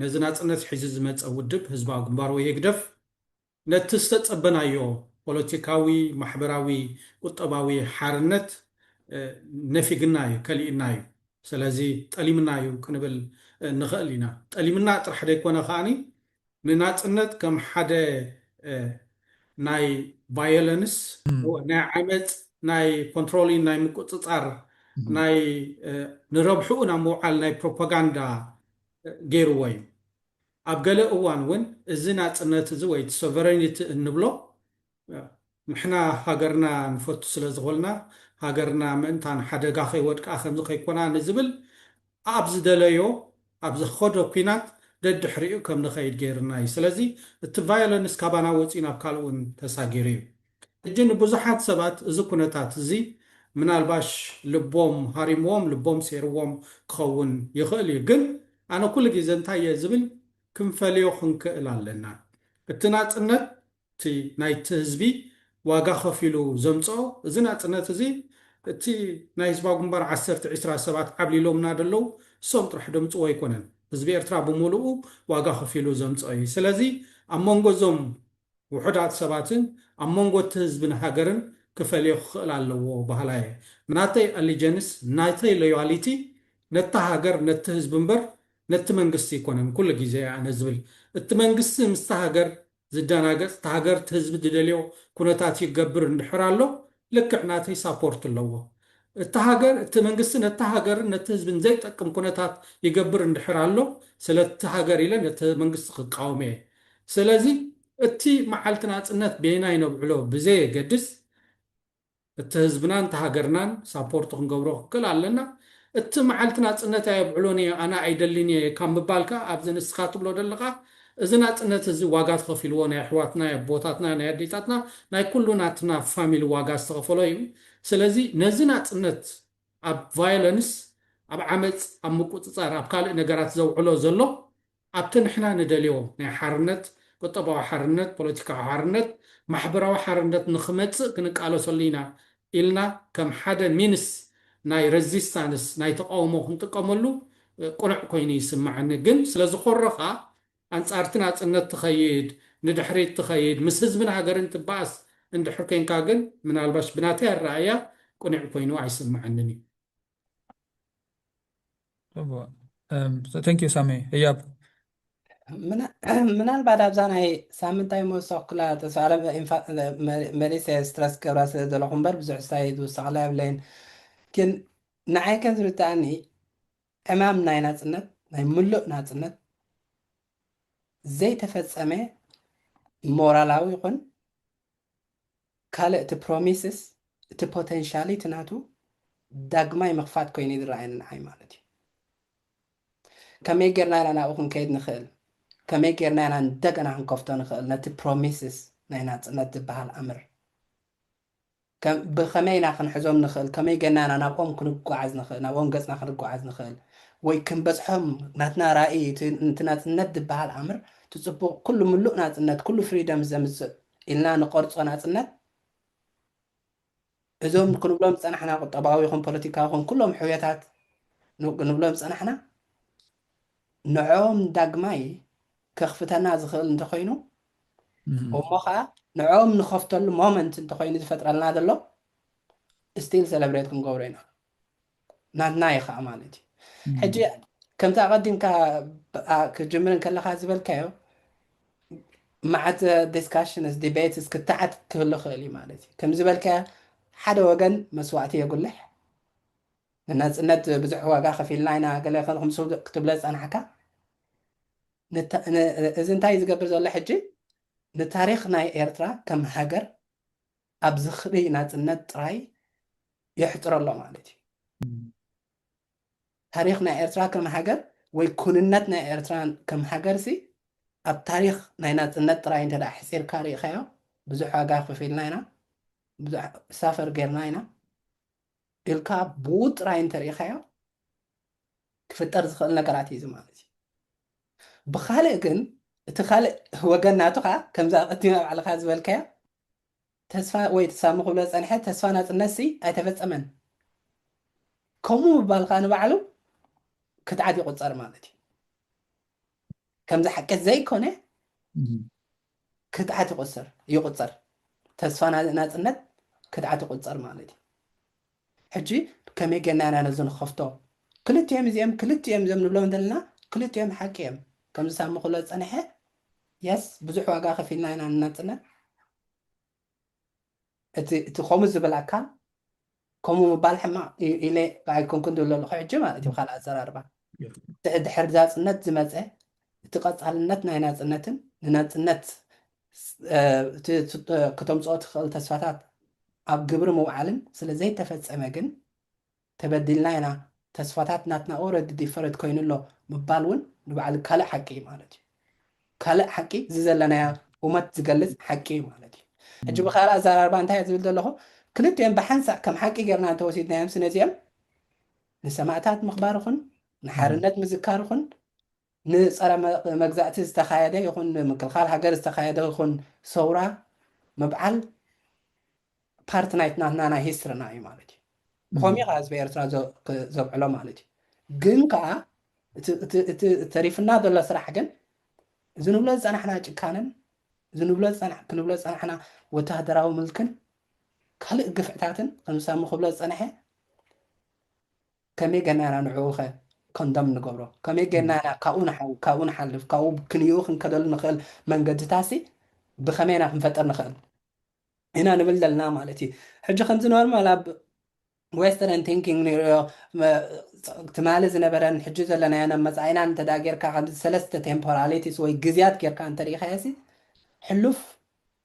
ነዚ ናፅነት ሒዙ ዝመፀ ውድብ ህዝባዊ ግንባር ወይ ህግደፍ ነቲ ዝተፀበናዮ ፖለቲካዊ፣ ማሕበራዊ፣ ቁጠባዊ ሓርነት ነፊግና እዩ፣ ከሊእና እዩ። ስለዚ ጠሊምና እዩ ክንብል ንኽእል ኢና። ጠሊምና ጥራሕ ዘይኮነ ከዓኒ ንናፅነት ከም ሓደ ናይ ቫዮለንስ፣ ናይ ዓመፅ፣ ናይ ኮንትሮሊን፣ ናይ ምቁፅፃር፣ ናይ ንረብሕኡ ናብ ምውዓል ናይ ፕሮፓጋንዳ ገይርዎ እዩ። ኣብ ገለ እዋን እውን እዚ ናፅነት እዚ ወይ እቲ ሶቨረኒቲ እንብሎ ንሕና ሃገርና ንፈቱ ስለ ዝኾልና ሃገርና ምእንታን ሓደጋ ከይወድቃ ከምዚ ከይኮና ንዝብል ኣብ ዝደለዮ ኣብ ዝኸዶ ኲናት ደድሕሪኡ ከም ንኸይድ ገይርና እዩ። ስለዚ እቲ ቫዮለንስ ካባና ወፂኡ ናብ ካልእ እውን ተሳጊሩ እዩ። ሕጂ ንብዙሓት ሰባት እዚ ኩነታት እዚ ምናልባሽ ልቦም ሃሪምዎም ልቦም ሴርዎም ክኸውን ይኽእል እዩ። ግን ኣነ ኩሉ ግዜ እንታይ እየ ዝብል፣ ክንፈልዮ ክንክእል ኣለና። እቲ ናፅነት እቲ ናይቲ ህዝቢ ዋጋ ከፊሉ ዘምፅኦ እዚ ናፅነት እዚ እቲ ናይ ህዝባዊ ግንባር ዓሰርተ ዒስራ ሰባት ዓብሊሎምና ደለዉ እሶም ጥራሕ ደምፅዎ ኣይኮነን። ህዝቢ ኤርትራ ብምሉኡ ዋጋ ከፊሉ ዘምፅኦ እዩ። ስለዚ ኣብ መንጎ እዞም ውሑዳት ሰባትን ኣብ መንጎ እቲ ህዝብን ሃገርን ክፈልዮ ክኽእል ኣለዎ በሃላይ እየ። ናተይ ኣሊጀንስ፣ ናተይ ሎያሊቲ ነታ ሃገር፣ ነቲ ህዝቢ እምበር ነቲ መንግስቲ ኣይኮነን። ኩሉ ግዜ እየ ኣነ ዝብል፣ እቲ መንግስቲ ምስቲ ሃገር ዝደናገፅ፣ እቲ ሃገር፣ እቲ ህዝቢ ዝደልዮ ኩነታት ይገብር እንድሕር ኣሎ፣ ልክዕ ናተይ ሳፖርት ኣለዎ። እቲ ሃገር፣ እቲ መንግስቲ ነቲ ሃገርን ነቲ ህዝብን ዘይጠቅም ኩነታት ይገብር እንድሕር ኣሎ፣ ስለቲ ሃገር ኢለ ነቲ መንግስቲ ክቃወም እየ። ስለዚ እቲ መዓልቲ ናፅነት በየናይ ነብዕሎ ብዘየገድስ፣ እቲ ህዝብናን እቲ ሃገርናን ሳፖርት ክንገብሮ ክክእል ኣለና። እቲ መዓልቲ ናፅነት ኣየብዕሎን እየ፣ ኣነ ኣይደልን እየ ካብ ምባል ከኣ ኣብዚ ንስኻ ትብሎ ዘለኻ እዚ ናፅነት እዚ ዋጋ ተኸፊልዎ ናይ ኣሕዋትና፣ ናይ ኣቦታትና፣ ናይ ኣዴታትና፣ ናይ ኩሉ ናትና ፋሚሊ ዋጋ ዝተኸፈሎ እዩ። ስለዚ ነዚ ናፅነት ኣብ ቫዮለንስ፣ ኣብ ዓመፅ፣ ኣብ ምቁፅፃር፣ ኣብ ካልእ ነገራት ዘውዕሎ ዘሎ ኣብቲ ንሕና ንደልዮ ናይ ሓርነት፣ ቁጠባዊ ሓርነት፣ ፖለቲካዊ ሓርነት፣ ማሕበራዊ ሓርነት ንኽመፅእ ክንቃለሰሉ ኢና ኢልና ከም ሓደ ሚንስ ናይ ረዚስታንስ፣ ናይ ተቃውሞ ክንጥቀመሉ ቁኑዕ ኮይኑ ይስምዓኒ። ግን ስለ ዝኾረኻ ኣንጻርቲ ናጽነት ትኸይድ፣ ንድሕሪት ትኸይድ፣ ምስ ህዝብን ሃገርን ትበኣስ እንድሕር ኮንካ ግን ምናልባሽ ብናተይ ኣረኣእያ ቁኑዕ ኮይኑ ኣይስምዓንን እዩ። ጽቡቕ። Thank you ሳሚ። ህያብ። ምናልባት ኣብዛ ናይ ሳምንታይ መወሰኽኩላ ተስፋ መሊሰ ስትረስ ክገብራ ስለ ዘለኹ እምበር ብዙሕ ስታይ ዝውሰኽላ የብለይን። ግን ንዓይ ከም ዝርድኣኒ ዕማም ናይ ናጽነት ናይ ምሉእ ናጽነት ዘይተፈጸመ ሞራላዊ ይኹን ካልእ እቲ ፕሮሚስስ እቲ ፖተንሻሊ እቲ ናቱ ዳግማይ ምኽፋት ኮይኑ ዝረኣየኒ ንዓይ ማለት እዩ። ከመይ ጌርና ኢና ናብኡ ክንከይድ ንኽእል? ከመይ ጌርና ኢና እንደገና ክንከፍቶ ንኽእል ነቲ ፕሮሚስስ ናይ ናጽነት ዝበሃል ኣምር? ከም- ብኸመይ ኢና ክንሕዞም ንኽእል? ከመይ ጌርና ኢና ናብኦም ክንጓዓዝ ንኽእል? ናብኦም ገጽና ክንጓዓዝ ንኽእል? ወይ ክንበጽሖም ናትና ራእይ እቲ- እቲ ናጽነት ዝበሃል ኣምር እቲ ጽቡቕ ኩሉ ምሉእ ናጽነት ኩሉ ፍሪደም ዘምጽእ ኢልና ንቆርጾ ናጽነት እዞም ክንብሎም ዝጸናሕና ቁጠባዊ ይኹን ፖለቲካዊ ይኹን ኩሎም ሕውየታት ን- ክንብሎም ዝጸናሕና ንዕኦም ዳግማይ ከኽፍተና ዝኽእል እንተኾይኑ እሞ ከዓ ንዕኦም ንኸፍተሉ ሞመንት እንተኾይኑ ዝፈጥረልና ዘሎ ስቲል ሰለብሬት ክንገብሮ ኢና። ናትና እዩ ከዓ ማለት እዩ። ሕጂ ከምቲ ኣቐዲምካ ብ- ኣ- ክጅምር እንከለኻ ዝበልካዮ መዓት ዲስካሽንስ ዲቤትስ ክትዓት ክህሉ ክእል እዩ ማለት እዩ። ከም ዝበልካዮ ሓደ ወገን መስዋእቲ የጉልሕ። ንናፅነት ብዙሕ ዋጋ ከፊልና ኢና ገለ ክንኹም ክትብለ ዝፀናሕካ። ንታ- ን- እዚ እንታይ እዩ ዝገብር ዘሎ ሕጂ? ንታሪኽ ናይ ኤርትራ ከም ሃገር ኣብ ዝኽሪ ናፅነት ጥራይ የሕፅሮ ኣሎ ማለት እዩ። ታሪኽ ናይ ኤርትራ ከም ሃገር ወይ ኩንነት ናይ ኤርትራ ከም ሃገር ሲ ኣብ ታሪኽ ናይ ናፅነት ጥራይ እንተ ደኣ ሕፂርካ ርኢኻዮ ብዙሕ ዋጋ ከፊልና ኢና፣ ብዙሕ ሳፈር ጌርና ኢና ኢልካ ብኡ ጥራይ እንተርኢኻዮ ክፍጠር ዝኽእል ነገራት እዩ እዚ ማለት እዩ። ብኻልእ ግን እቲ ካልእ ወገን ናቱ ከዓ ከምዛ ቅድሚ ባዕልኻ ዝበልካዮ ተስፋ ወይ ሳሚ ክብሎ ዝጸንሐ ተስፋ ናጽነት ሲ ኣይተፈጸመን። ከምኡ ምባል ከዓ ንባዕሉ ክትዓት ይቑጸር ማለት እዩ። ከምዚ ሓቂ ዘይኮነ ክትዓት ይቑጸር ይቑጸር። ተስፋ ናጽነት ክትዓት ይቑጸር ማለት እዩ። ሕጂ ከመይ ጌርና ኢና ነዚ ንኸፍቶ? ክልቲኦም እዚኦም ክልቲኦም እዚኦም ንብሎም ዘለና ክልቲኦም ሓቂ እዮም። ከምዚ ሳሚ ክብሎ ዝጸንሐ የስ ብዙሕ ዋጋ ከፊልና ኢና ንናጽነት። እቲ እቲ ከምኡ ዝብል ኣካል ከምኡ ምባል ሕማቕ ኢለ ኣይኮንኩን ዝብሎ ኣለኹ ሕጂ ማለት እዩ። ካልእ ኣዘራርባ ድሕሪ ናጽነት ዝመፀ እቲ ቀፃልነት ናይ ናፅነትን ንናፅነት ክተምፅኦ ትኽእል ተስፋታት ኣብ ግብሪ ምውዓልን ስለ ዘይተፈፀመ ግን ተበዲልና ኢና፣ ተስፋታት ናትና ኦረዲ ዲፈረንት ኮይኑ ኣሎ ምባል እውን ንባዕሉ ካልእ ሓቂ እዩ ማለት እዩ። ካልእ ሓቂ እዚ ዘለናያ እመት ዝገልፅ ሓቂ እዩ ማለት እዩ። ሕጂ ብካልእ ኣዘራርባ እንታይ እየ ዝብል ዘለኹ? ክልቲኦም ብሓንሳእ ከም ሓቂ ጌርና እንተወሲድናዮም ስነዚኦም ንሰማእታት ምኽባር ይኹን ንሓርነት ምዝካር ይኹን ንፀረ መግዛእቲ ዝተኻየደ ይኹን ንምክልኻል ሃገር ዝተኻየደ ይኹን ሰውራ ምብዓል ፓርት ናይትና ናይ ሂስትርና እዩ ማለት እዩ። ብኸምኡ ከዓ ህዝቢ ኤርትራ ዘብዕሎ ማለት እዩ። ግን ከዓ እቲ ተሪፍና ዘሎ ስራሕ ግን እዚ ንብሎ ዝፀናሕና ጭካነን እዚ ንብሎ ክንብሎ ዝፀናሕና ወታደራዊ ምልክን ካልእ ግፍዕታትን ከምሳሙ ክብሎ ዝፀንሐ ከመይ ገናና ንዕኡ ኸ ኮንደም ንገብሮ? ከመይ ገናና ካብኡ ንሓልፍ ካብኡ ክንይኡ ክንከደሉ ንኽእል መንገድታሲ ብኸመይና ክንፈጥር ንኽእል? ኢና ንብል ዘለና ማለት እዩ። ሕጂ ከምዚ ኖርማል ኣብ ዌስተርን ቲንኪንግ ንሪኦ ትማሊ ዝነበረን ሕጂ ዘለናዮ ናብ መፃኢናን እንተ ጌርካ ከምዚ ሰለስተ ቴምፖራሊቲስ ወይ ግዝያት ጌርካ እንተሪኢኻዮ ሲ ሕሉፍ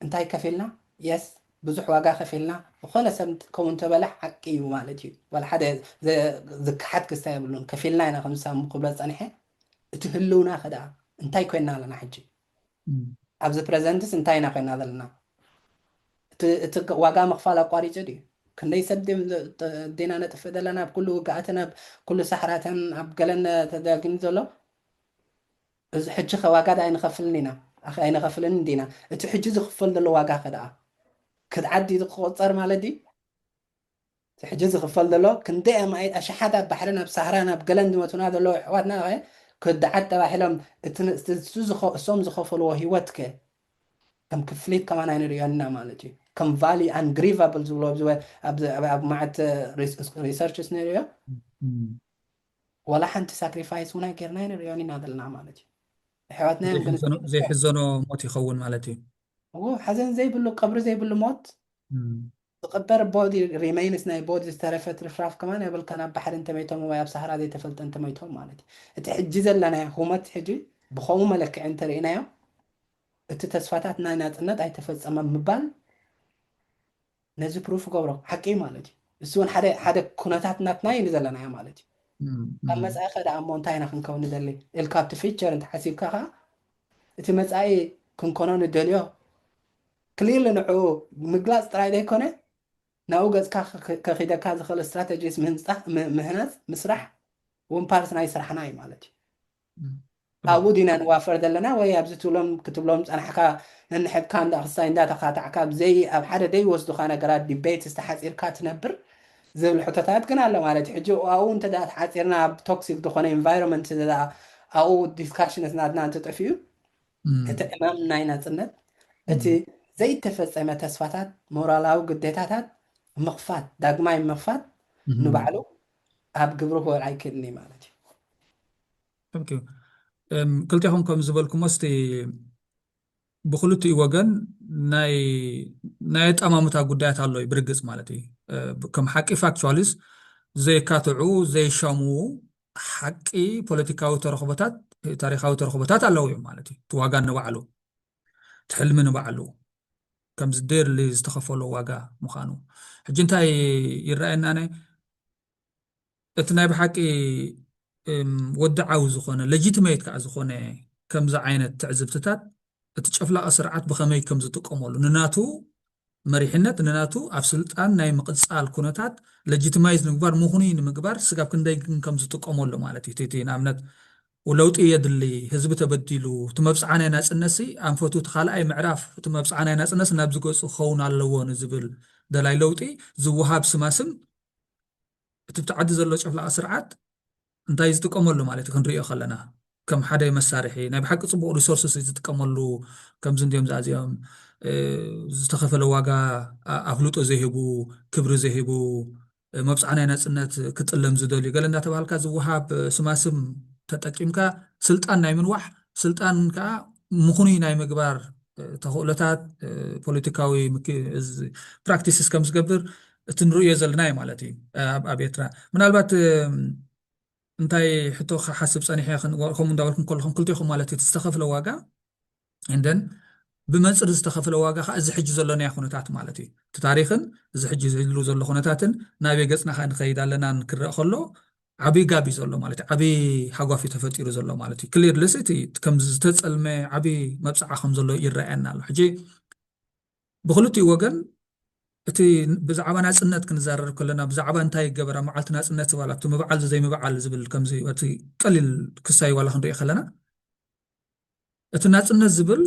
እንታይ ከፊልና የስ ብዙሕ ዋጋ ከፊልና ዝኾነ ሰብ ከምኡ እንተበለ ሓቂ እዩ ማለት እዩ። ዋላ ሓደ ዝከሓድ ክስታይ የብሉን። ከፊልና ኢና ከምሳሙ ክብሎ ዝፀንሐ እቲ ህልውና ከ ደኣ እንታይ ኮይና ኣለና ሕጂ? ኣብዚ ፕረዘንትስ እንታይ ኢና ኮይና ዘለና? እቲ ዋጋ ምኽፋል ኣቋሪፁ ድዩ? ክንደይ ሰብ ዲና ነጥፍእ ዘለና ኣብ ኩሉ ውግኣትን ኣብ ኩሉ ሳሕራትን ኣብ ገለን ተዳጊኑ ዘሎ? እዚ ሕጂ ከ ዋጋ ዳ ኣይንኸፍልን ኢና ኣይንኸፍልን ዲና? እቲ ሕጂ ዝኽፈል ዘሎ ዋጋ ከ ደኣ ክትዓት ድዩ ክቆፀር ማለት ድዩ? ሕጂ ዝኽፈል ዘሎ ክንደይ ኣማኢት ኣሽሓት ኣብ ባሕርን ኣብ ሳህራን ኣብ ገለን ዝመቱና ዘለዉ ኣሕዋትና ኸ ክድዓት ተባሂሎም እሶም ዝኸፈልዎ ህይወት ከ ከም ክፍሊት ከማን ኣይንርእዮን ኢና ማለት እዩ። ከም value ungrivable ዝብሎ ኣብ መዓት researches ንርእዮ ዋላ ሓንቲ ሳክሪፋይስ እውን ኣይጌርና ኣይንርእዮን ኢና ዘለና ማለት እዩ። ኣሕዋትና እዮም ግን ዘይሕዘኖ ሞት ይኸውን ማለት እዩ። ሓዘን ዘይብሉ ቀብሪ ዘይብሉ ሞት ዝቕበር ቦዲ ሪሜይንስ ናይ ቦዲ ዝተረፈ ትርፍራፍ ከማን የብልካን። ኣብ ባሕሪ እንተመይቶም ወይ ኣብ ሳህራ ዘይተፈልጠ እንተመይቶም ማለት እዩ። እቲ ሕጂ ዘለናዮ ሁመት ሕጂ ብኸምኡ መለክዒ እንተርኢናዮ እቲ ተስፋታት ናይ ናፅነት ኣይተፈፀመም ምባል ነዚ ፕሩፍ ገብሮ ሓቂ ማለት እዩ። እሱ እውን ሓደ ሓደ ኩነታት ናትና እዩ ዘለናዮ ማለት እዩ። ካብ መፃኢ ከ ደኣ እሞ እንታይ ኢና ክንከውን ንደሊ ኢልካ ኣብቲ ፊቸር እንተሓሲብካ ከዓ እቲ መፃኢ ክንኮኖ ንደልዮ ክሊርሊ ንዕኡ ምግላፅ ጥራይ ዘይኮነ ናብኡ ገፅካ ከኺደካ ዝኽእል ስትራተጂስ ምህናፅ ምስራሕ እውን ፓርት ናይ ስራሕና እዩ ማለት እዩ። ኣብኡ ዲና ንዋፈር ዘለና ወይ ኣብዚ ትብሎም ክትብሎም ፀናሕካ ነንሕድካ እንዳ ክስታይ እንዳተኻታዕካ ብዘይ ኣብ ሓደ ዘይወስዱኻ ነገራት ዲቤት ዝተሓፂርካ ትነብር ዝብል ሕቶታት ግን ኣሎ ማለት እዩ። ሕጂ ኣብኡ እንተ ተሓፂርና ኣብ ቶክሲክ ዝኾነ ኢንቫይሮንመንት ኣብኡ ዲስካሽንስ ናትና እንተጠፊኡ እቲ ዕማም ናይ ናፅነት እቲ ዘይተፈፀመ ተስፋታት ሞራላዊ ግዴታታት ምኽፋት ዳግማይ ምኽፋት ንባዕሉ ኣብ ግብሪ ክወል ኣይክእልን እዩ ማለት እዩ። ክልቴኹም ከም ዝበልኩሞ ስቲ ብክልቲኡ ወገን ናይ ኣጠማምታ ጉዳያት ኣሎ እዩ ብርግፅ ማለት እዩ። ከም ሓቂ ፋክቹዋልስ ዘየካትዑ ዘየሻምዉ ሓቂ ፖለቲካዊ ተረኽቦታት ታሪካዊ ተረኽቦታት ኣለዉ እዮም ማለት እዩ። እቲ ዋጋ ንባዕሉ እቲ ሕልሚ ንባዕሉ ከምዚ ዴርሊ ዝተኸፈሎ ዋጋ ምዃኑ ሕጂ እንታይ ይረኣየና ነ እቲ ናይ ብሓቂ ወድዓዊ ዝኾነ ሌጂቲሜት ከዓ ዝኾነ ከምዚ ዓይነት ትዕዝብትታት እቲ ጨፍላቂ ስርዓት ብኸመይ ከም ዝጥቀመሉ ንናቱ መሪሕነት ንናቱ ኣብ ስልጣን ናይ ምቕፃል ኩነታት ሌጂቲማይዝ ንምግባር ምኹኑይ ንምግባር ስጋብ ክንደይ ግን ከም ዝጥቀመሉ ማለት እዩ። እቲ ንኣብነት ለውጢ የድሊ፣ ህዝቢ ተበዲሉ፣ እቲ መብፅዓ ናይ ናፅነትሲ ኣንፈቱ እቲ ካልኣይ ምዕራፍ እቲ መብፅዓ ናይ ናፅነት ናብዚ ገፁ ክኸውን ኣለዎ ንዝብል ደላይ ለውጢ ዝወሃብ ስማስም እቲ ብቲ ዓዲ ዘሎ ጨፍላቂ ስርዓት እንታይ ዝጥቀመሉ ማለት እዩ ክንሪኦ ከለና ከም ሓደ መሳርሒ ናይ ብሓቂ ፅቡቅ ሪሶርስስ ዝጥቀመሉ ከምዚ እንዲዮም ዝኣዚኦም ዝተኸፈለ ዋጋ ኣፍልጦ ዘይህቡ ክብሪ ዘይህቡ መብፅዓ ናይ ናፅነት ክጥለም ዝደልዩ ገለ እንዳተባሃልካ ዝወሃብ ስማስም ተጠቂምካ ስልጣን ናይ ምንዋሕ ስልጣን ከዓ ምኹኑይ ናይ ምግባር ተኽእሎታት ፖለቲካዊ ፕራክቲስስ ከም ዝገብር እቲ ንርእዮ ዘለና እዩ ማለት እዩ ኣብ ኤርትራ ምናልባት እንታይ ሕቶ ክሓስብ ፀኒሐ ከምኡ እንዳበልኩም ከለኹም ክልቲኹም ማለት እዩ ዝተኸፍለ ዋጋ እንደን ብመንፅር ዝተኸፍለ ዋጋ ከዓ እዚ ሕጂ ዘሎናዮ ኩነታት ማለት እዩ እቲ ታሪክን እዚ ሕጂ ዝህሉ ዘሎ ኩነታትን ናበይ ገፅና ከዓ ንኸይድ ኣለና ክረእ ከሎ ዓብይ ጋብ እዩ ዘሎ ማለት እዩ ዓብይ ሃጓፍ እዩ ተፈጢሩ ዘሎ ማለት እዩ ክሊር ልስ እቲ ከም ዝተፀልመ ዓብይ መብፅዓ ከም ዘሎ ይረኣየና ኣሎ ሕጂ ብክልቲኡ ወገን እቲ ብዛዕባ ናፅነት ክንዛረብ ከለና ብዛዕባ እንታይ ይገበራ መዓልቲ ናፅነት ዝበላ እቲ ምብዓል ዘይምብዓል ዝብል ከምዚ እቲ ቀሊል ክሳይ ዋላ ክንሪኦ ከለና እቲ ናፅነት ዝብል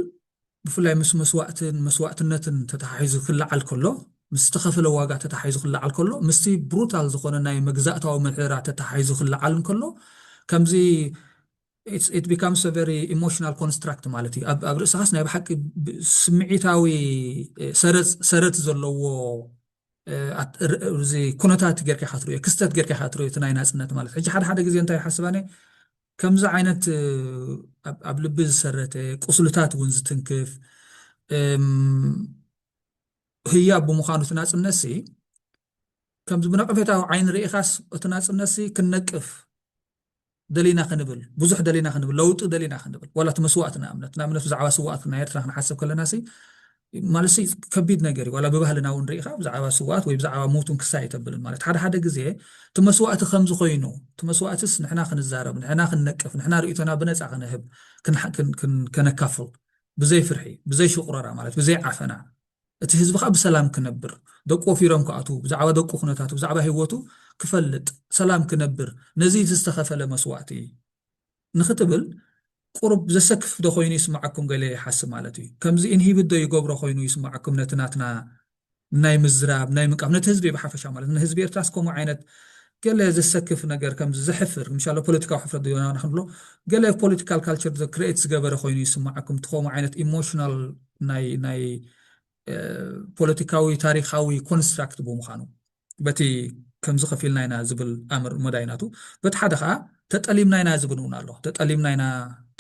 ብፍላይ ምስ መስዋእትን መስዋእትነትን ተተሓሒዙ ክለዓል ከሎ ምስ ዝተኸፈለ ዋጋ ተተሓሒዙ ክለዓል ከሎ ምስቲ ብሩታል ዝኾነ ናይ መግዛእታዊ ምሕደራ ተተሓሒዙ ክለዓል እንከሎ ከምዚ it becomes a very emotional construct ማለት እዩ ኣብ ርእስኻስ ናይ ብሓቂ ስምዒታዊ ሰረት ዘለዎ እዚ ኩነታት ጌርካ ኢኻ ትርእዮ ክስተት ጌርካ ኢኻ ትርእዮ እቲ ናይ ናፅነት ማለት ሕጂ ሓደ ሓደ ግዜ እንታይ ሓስባነ ከምዚ ዓይነት ኣብ ልቢ ዝሰረተ ቁስልታት እውን ዝትንክፍ ህያብ ብምዃኑ እቲ ናፅነት ሲ ከምዚ ብነቐፌታዊ ዓይኒ ርኢኻስ እቲ ናፅነት ሲ ክንነቅፍ ደሊና ክንብል ብዙሕ ደሊና ክንብል ለውጢ ደሊና ክንብል ዋላ እቲ መስዋእቲ ንኣብነት ንኣብነት ብዛዕባ ስዋእቲ ናይ ኤርትራ ክንሓስብ ከለና ሲ ማለት ከቢድ ነገር እዩ ዋላ ብባህልና እውን ርኢኻ ብዛዕባ ስዋእት ወይ ብዛዕባ ሞቱን ክሳይ ኣይተብልን ማለት ሓደ ሓደ ግዜ እቲ መስዋእቲ ከምዚ ኮይኑ እቲ መስዋእትስ ንሕና ክንዛረብ ንሕና ክንነቅፍ ንሕና ርእቶና ብነፃ ክንህብ ከነካፍል ብዘይ ፍርሒ ብዘይ ሽቁረራ ማለት ብዘይ ዓፈና እቲ ህዝቢ ከዓ ብሰላም ክነብር ደቁ ወፊሮም ክኣትዉ ብዛዕባ ደቁ ኩነታቱ ብዛዕባ ህይወቱ ክፈልጥ ሰላም ክነብር ነዚ ዝተኸፈለ መስዋእቲ ንኽትብል ቁሩብ ዘሰክፍ ዶ ኮይኑ ይስማዓኩም ገለ ይሓስብ ማለት እዩ ከምዚ ኢንሂብት ዶ ይገብሮ ኮይኑ ይስማዓኩም ነቲ ናትና ናይ ምዝራብ ናይ ምንቃፍ ነቲ ህዝቢ ብሓፈሻ ማለት ንህዝቢ ኤርትራስ ከምኡ ዓይነት ገለ ዘሰክፍ ነገር ከምዚ ዘሕፍር ምሻሎ ፖለቲካዊ ሕፍረት ዶ ይሆና ክንብሎ ገለ ፖለቲካል ካልቸር ክሬት ዝገበረ ኮይኑ ይስማዓኩም እቲ ከምኡ ዓይነት ኢሞሽናል ናይ ናይ ፖለቲካዊ ታሪካዊ ኮንስትራክት ብምዃኑ በቲ ከምዚ ከፊልና ኢና ዝብል ኣምር መዳይ ናቱ በቲ ሓደ ከዓ ተጠሊምና ኢና ዝብል እውን ኣሎ ተጠሊምና ኢና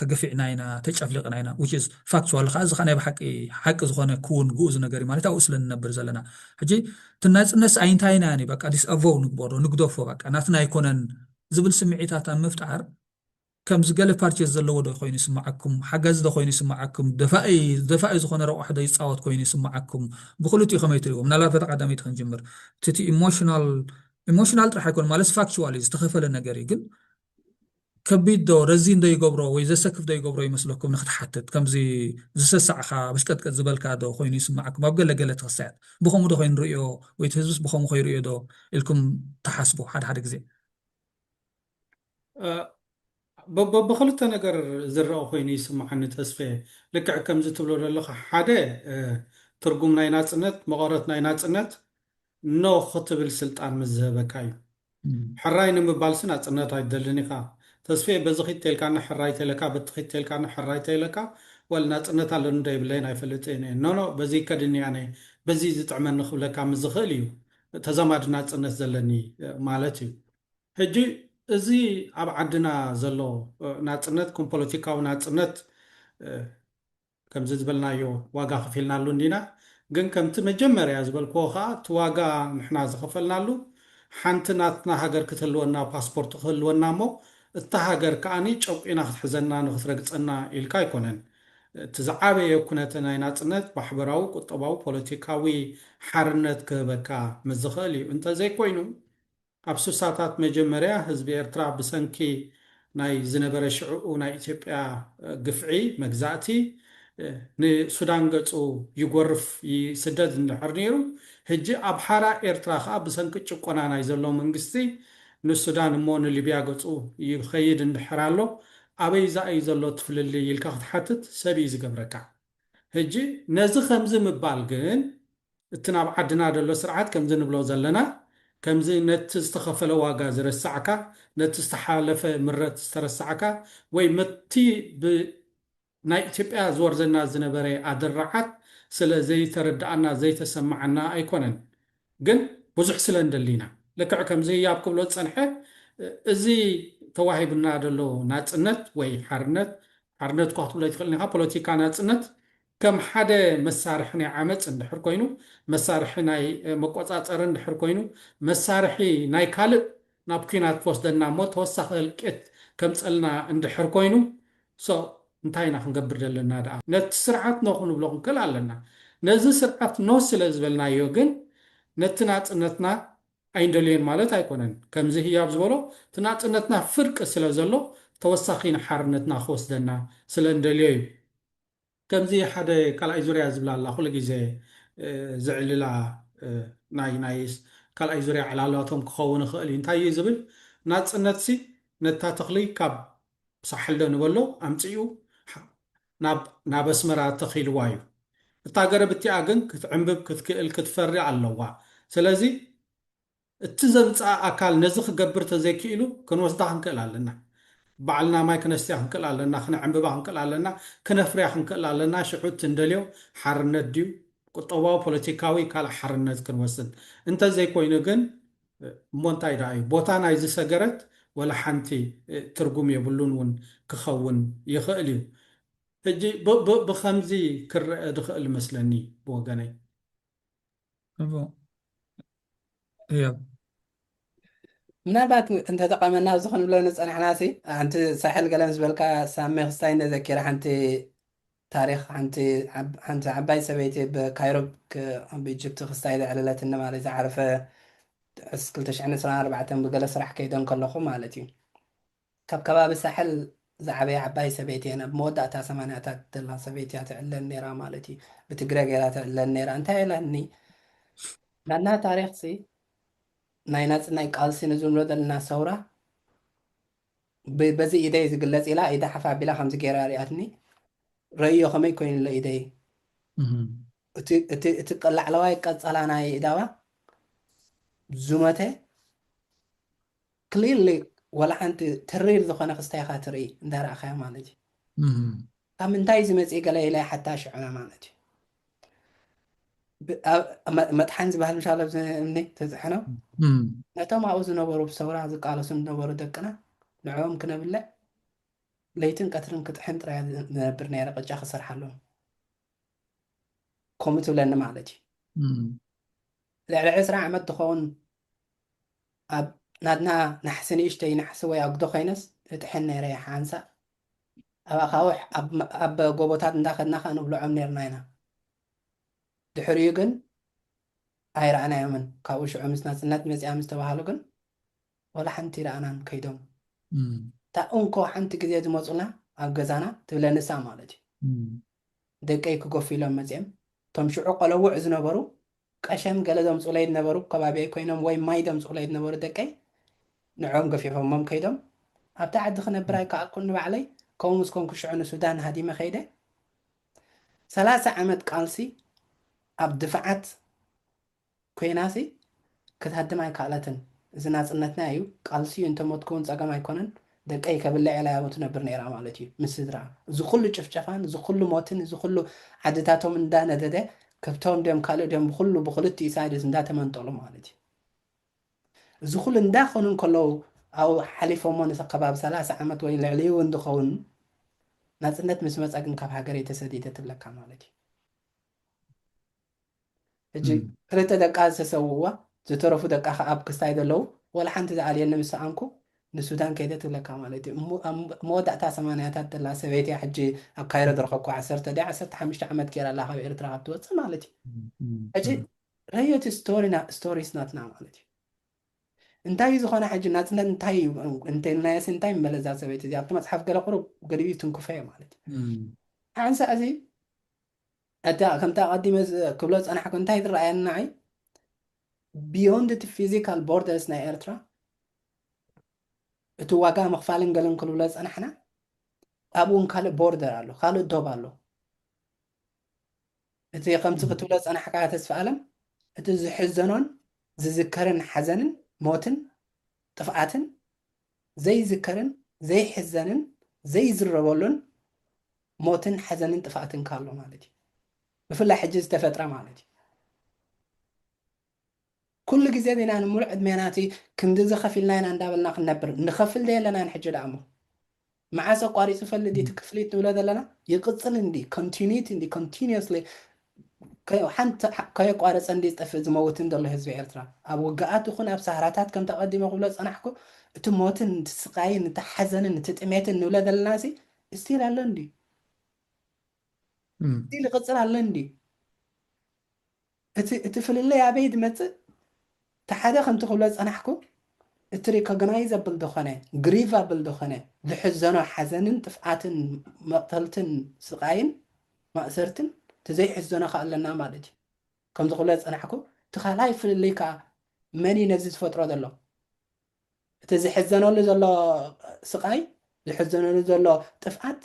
ተገፊዕና ኢና ተጨፍሊቕና ኢና which is factual ከዓ እዚ ከዓ ናይ ብሓቂ ሓቂ ዝኾነ ክውን ግኡዝ ነገር እዩ ማለት ኣብኡ ስለ ንነብር ዘለና ሕጂ እቲ ናፅነት ኣይንታይ ኢና ኒ በቃ ዲስኣቮው ንግበሮ ንግደፎ በቃ ናትና ኣይኮነን ዝብል ስምዒታት ኣብ ምፍጣር ከምዚ ገለ ፓርቸስ ዘለዎ ዶ ኮይኑ ይስምዓኩም ሓጋዚ ዶ ኮይኑ ይስምዓኩም ደፋኢ ደፋኢ ዝኾነ ረቑሕ ዶ ይፃወት ኮይኑ ይስምዓኩም ብክልቲኡ ከመይ ትሪእዎ ምናልባት በታ ቀዳመይቲ ክንጅምር እቲ ኢሞሽናል ኢሞሽናል ጥራሕ ኣይኮነ ማለት ፋክቹዋል እዩ ዝተኸፈለ ነገር እዩ ግን ከቢድ ዶ ረዚን ዶ ይገብሮ ወይ ዘሰክፍ ዶ ይገብሮ ይመስለኩም ንክትሓትት ከምዚ ዝሰሳዕካ ብሽቀጥቀጥ ዝበልካ ዶ ኮይኑ ይስምዓኩም ኣብ ገለ ገለ ተኽሳያት ብከምኡ ዶ ኮይኑ ንርእዮ ወይ እቲ ህዝብስ ብከምኡ ከይርእዮ ዶ ኢልኩም ትሓስቡ ሓደ ሓደ ግዜ በብክልተ ነገር ዝረአ ኮይኑ ይስምዓኒ ተስፈ ልክዕ ከምዚ ትብሎ ዘለካ ሓደ ትርጉም ናይ ናፅነት መቐረት ናይ ናፅነት ኖ ክትብል ስልጣን ምስ ዝህበካ እዩ ሕራይ ንምባልሲ ናፅነት ኣይደልን ኢኻ ተስፌ በዚ ኪተልካኒ ሕራይ ተለካ በቲ ኪተልካኒ ሕራይ ተለካ ወል ናፅነት ኣለኒ ዶ ይብለይን ኣይፈልጥን እየ ኖኖ በዚ ከድንያነ በዚ ዝጥዕመኒ ክብለካ ምስ ዝኽእል እዩ ተዛማዲ ናፅነት ዘለኒ ማለት እዩ ሕጂ እዚ ኣብ ዓድና ዘሎ ናፅነት ከም ፖለቲካዊ ናፅነት ከምዚ ዝበልናዮ ዋጋ ከፊልናሉ እንዲና ግን ከምቲ መጀመርያ ዝበልክዎ ከዓ እቲ ዋጋ ንሕና ዝኸፈልናሉ ሓንቲ ናትና ሃገር ክትህልወና ፓስፖርት ክህልወና እሞ እታ ሃገር ከዓኒ ጨቂና ክትሕዘና ንክትረግፀና ኢልካ ኣይኮነን እቲ ዝዓበየ ኩነተ ናይ ናፅነት ማሕበራዊ ቁጠባዊ ፖለቲካዊ ሓርነት ክህበካ ምስ ዝኽእል እዩ እንተዘይኮይኑ ኣብ ሱሳታት መጀመርያ ህዝቢ ኤርትራ ብሰንኪ ናይ ዝነበረ ሽዕኡ ናይ ኢትዮጵያ ግፍዒ መግዛእቲ ንሱዳን ገጹ ይጎርፍ ይስደድ እንድሕር ነይሩ ሕጂ ኣብ ሓራ ኤርትራ ከዓ ብሰንኪ ጭቆና ናይ ዘሎ መንግስቲ ንሱዳን እሞ ንሊብያ ገጹ ይኸይድ እንድሕር ኣሎ ኣበይ ዛኣ እዩ ዘሎ እቲ ፍልልይ ኢልካ ክትሓትት ሰብ እዩ ዝገብረካ። ሕጂ ነዚ ከምዚ ምባል ግን እቲ ናብ ዓድና ዘሎ ስርዓት ከምዚ ንብሎ ዘለና ከምዚ ነቲ ዝተኸፈለ ዋጋ ዝረሳዕካ፣ ነቲ ዝተሓለፈ ምረት ዝተረሳዕካ ወይ መቲ ብ ናይ ኢትዮጵያ ዝወርዘና ዝነበረ ኣደራዓት ስለ ዘይተረዳኣና ዘይተሰማዓና ኣይኮነን፣ ግን ብዙሕ ስለ እንደሊና ልክዕ ከምዚ ህያብ ክብሎ ዝጸንሐ እዚ ተዋሂብና ዘሎ ናጽነት ወይ ሓርነት ሓርነት እኳ ክትብሎ ኣይትኽእልን ኢኻ ፖለቲካ ናጽነት ከም ሓደ መሳርሒ ናይ ዓመፅ እንድሕር ኮይኑ መሳርሒ ናይ መቆፃፀሪ እንድሕር ኮይኑ መሳርሒ ናይ ካልእ ናብ ኲናት ክወስደና እሞ ተወሳኺ ህልቂት ከምፀልና እንድሕር ኮይኑ so እንታይ ኢና ክንገብር ዘለና ደኣ ነቲ ስርዓት ኖ ክንብሎ ክንክእል ኣለና ነዚ ስርዓት ኖ ስለ ዝበልናዮ ግን ነቲ ናፅነትና ኣይንደልዮን ማለት ኣይኮነን ከምዚ ህያብ ዝበሎ እቲ ናፅነትና ፍርቂ ስለ ዘሎ ተወሳኺ ንሓርነትና ክወስደና ስለ እንደልዮ እዩ ከምዚ ሓደ ካልኣይ ዙርያ ዝብላ ኣላ ኩሉ ግዜ ዝዕልላ ናይ ናይ ካልኣይ ዙርያ ዕላላቶም ክኸውን ይኽእል እዩ እንታይ እዩ ዝብል ናፅነትሲ ነታ ተኽሊ ካብ ሳሕል ዶ ንበሎ ኣምፅኡ ናብ ናብ ኣስመራ ተኺልዋ እዩ እታ ገረብ እቲኣ ግን ክትዕንብብ ክትክእል ክትፈሪ ኣለዋ ስለዚ እቲ ዘምፅኣ ኣካል ነዚ ክገብር ተዘይክኢሉ ክንወስዳ ክንክእል ኣለና። ባዕልና ማይ ክነስትያ ክንክእል ኣለና፣ ክነዕንብባ ክንክእል ኣለና፣ ክነፍርያ ክንክእል ኣለና። ሽዑ እቲ እንደልዮ ሓርነት ድዩ ቁጠባዊ፣ ፖለቲካዊ፣ ካልእ ሓርነት ክንወስድ። እንተዘይኮይኑ ግን እሞ እንታይ ደኣ እዩ ቦታ ናይዚ ሰገረት ወላ ሓንቲ ትርጉም የብሉን እውን ክኸውን ይኽእል እዩ። ሕጂ ብኸምዚ ክረአ ዝኽእል መስለኒ ብወገነይ። እቦ እዮብ ምናልባት እንተተቐመና ኣብዚ ክንብሎ ንፀናሕና ሲ ሓንቲ ሳሕል ገለ ምስ በልካ ሳሚ ክስታይ እንደ ዘኪረ ሓንቲ ታሪክ ሓንቲ ዓብ- ሓንቲ ዓባይ ሰበይቲ ብካይሮ ክ- ኣብ ኢጅፕት ክስታይ ዘዕለለትኒ ማለት ዝሓለፈ ጥዕስ ክልተ ሽሕን ዕስራን ኣርባዕተን ብገለ ስራሕ ከይደ እንከለኹ ማለት እዩ ካብ ከባቢ ሳሕል ዝዓበየ ዓባይ ሰበይቲ እየን ኣብ መወዳእታ ሰማንያታት ዘላ ሰበይቲ እያ ትዕለን ነይራ ማለት እዩ ብትግረ ገይራ ትዕለን ነይራ እንታይ ኢላኒ ናትና ታሪክ ሲ ናይ ናፅናይ ቃልሲ ንዝብሎ ዘለና ሰውራ በዚ ኢደይ ዝግለፅ ኢላ ኢዳ ሓፍ ኣቢላ ከምዚ ገይራ ሪኣትኒ ረእዮ ከመይ ኮይኑሎ ኢደይ እቲ ላዕለዋይ ቀፀላ ናይ ኢዳዋ ዝመተ ክሊርሊ ወላ ሓንቲ ተሪር ዝኾነ ክስታይካ ትርኢ እንዳረእኻዮ ማለት እዩ ካብ ምንታይ ዝመፅእ ገለ ኢለ ሓታ ሽዑና ማለት እዩ መጥሓን ዝበሃል ምሻሎ እምኒ ተፅሕኖ ነቶም ኣብኡ ዝነበሩ ብሰውራ ዝቃለሱ ዝነበሩ ደቅና ንዕኦም ክነብልዕ ለይትን ቀትርን ክጥሕን ጥራይ ዝነብር ነይረ ቅጫ ክሰርሓሎም ከምኡ ትብለኒ ማለት እዩ ልዕሊ ዕስራ ዓመት ትኸውን ኣብ ናትና ናሕሲ ንእሽተይ ናሕሲ ወይ ኣጉዶ ኮይነስ እጥሕን ነይረ ሓንሳእ ኣብ ኣኻውሕ ኣብ ጎቦታት እንዳኸድና ከዓ ንብልዖም ነርና ኢና ድሕሪኡ ግን ኣይረኣናዮምን ካብኡ ሽዑ ምስ ናፅነት መፅያ ምስ ተባሃሉ ግን ወላ ሓንቲ ረኣናን ከይዶም እታ እንኮ ሓንቲ ግዜ ዝመፁና ኣብ ገዛና ትብለንሳ ማለት እዩ ደቀይ ክገፉ ኢሎም መፅኦም እቶም ሽዑ ቆለውዕ ዝነበሩ ቀሸም ገለ ዘምፅኡለይ ዝነበሩ ከባቢየይ ኮይኖም ወይ ማይ ዘምፅኡለይ ዝነበሩ ደቀይ ንዕኦም ገፊፎሞም ከይዶም ኣብታ ዓዲ ክነብር ኣይከኣልኩን ንባዕለይ ከምኡ ምስ ኮንኩ ሽዑ ንሱዳን ሃዲመ ከይደ ሰላሳ ዓመት ቃልሲ ኣብ ድፍዓት ኮይናሲ ክትሃድም ኣይከኣለትን። እዚ ናጽነትና እዩ፣ ቃልሲ እዩ፣ እንተሞትኩ እውን ጸገም ኣይኮነን፣ ደቀይ ከብልዕ ኢላ እያ ትነብር ነይራ ማለት እዩ ምስ ስድርኣ። እዚ ኩሉ ጭፍጨፋን እዚ ኩሉ ሞትን እዚ ኩሉ ዓድታቶም እንዳነደደ ከብቶም ድዮም ካልእ ድዮም ብኩሉ ብክልቲኡ ሳይድስ እንዳተመንጠሉ ማለት እዩ። እዚ ኩሉ እንዳኾኑ እንከለዉ ኣብኡ ሓሊፎሞ ንከባቢ ሰላሳ ዓመት ወይ ልዕሊኡ እውን ዝኸውን ናጽነት ምስ መጸ ግን ካብ ሃገረይ ተሰዲደ ትብለካ ማለት እዩ። ሕጂ ክልተ ደቃ ዝተሰውእዋ ዝተረፉ ደቃ ከ ኣብ ክስታይ ዘለዉ ወላ ሓንቲ ዝኣልየኒ ምስ ሰኣንኩ ንሱዳን ከይደ ትብለካ ማለት እዩ። እሞ ኣብ መወዳእታ ሰማንያታት ዘላ ሰበይቲ እያ ሕጂ ኣብ ካይሮ ዝረኸብኩ ዓሰርተ ድያ ዓሰርተ ሓሙሽተ ዓመት ገይራ ኣላ ካብ ኤርትራ ካብ ትወፅእ ማለት እዩ። ሕጂ ረዮ እቲ ስቶሪና ስቶሪስ ናትና ማለት እዩ። እንታይ እዩ ዝኾነ ሕጂ ናፅነት እንታይ እዩ እንተልናዮሲ እንታይ ምበለ እዛ ሰበይቲ እዚኣ ኣብቲ መፅሓፍ ገለ ቁሩብ ገሊኡ ትንክፎ እየ ማለት እዩ። ሓንሳእ እዚ እታ ከምቲ ኣቐዲመ ክብሎ ዝፀናሕኩ እንታይ ዝረኣየኒ ንዓይ beyond እቲ physical borders ናይ ኤርትራ እቲ ዋጋ ምኽፋልን ገለን ክንብሎ ዝፀናሕና ኣብኡ እውን ካልእ ቦርደር ኣሎ፣ ካልእ ዶብ ኣሎ። እቲ ከምቲ ክትብሎ ዝጸናሕካ ተስፋ ኣለም፣ እቲ ዝሕዘኖን ዝዝከርን ሓዘንን ሞትን ጥፍኣትን ዘይዝከርን ዘይሕዘንን ዘይዝረበሉን ሞትን ሓዘንን ጥፍኣትን ካሎ ማለት እዩ። ብፍላይ ሕጂ ዝተፈጥረ ማለት እዩ። ኩሉ ግዜ ዲና ንምሉእ ዕድሜና እቲ ክንድዚ ከፊልና ኢና እንዳበልና ክንነብር ንኸፍል ዶ የለናን? ሕጂ ደኣ እሞ መዓስ ኣቋሪፁ ፈልጥ እቲ ክፍሊት ንብሎ ዘለና ይቕፅል እንዲ ኮንቲኒቲ እንዲ ኮንቲኒስሊ ሓንቲ ከየቋረፀ እንዲ ዝጠፍእ ዝመውትን ዘሎ ህዝቢ ኤርትራ ኣብ ውግኣት ይኹን ኣብ ሳህራታት ከም ተቐዲመ ክብሎ ዝፀናሕኩ እቲ ሞትን እቲ ስቃይን እቲ ሓዘንን እቲ ጥሜትን ንብሎ ዘለና ሲ ስቲል ኣሎ እንዲ ስቲል ይቕፅል ኣሎ እንዲ እቲ እቲ ፍልልይ ኣበይ ዝመፅእ እቲ ሓደ ከምቲ ክብሎ ዝፀናሕኩ እቲ ሪኮግናይዘብል ዝኾነ ግሪቫብል ዝኾነ ዝሕዘኖ ሓዘንን ጥፍኣትን መቕተልትን ስቃይን ማእሰርትን እቲ ዘይሕዘኖ ከ ኣለና ማለት እዩ። ከምዚ ክብሎ ዝፀናሕኩ እቲ ካልኣይ ፍልልይ ከዓ መን እዩ ነዚ ዝፈጥሮ ዘሎ? እቲ ዝሕዘነሉ ዘሎ ስቃይ ዝሕዘነሉ ዘሎ ጥፍኣት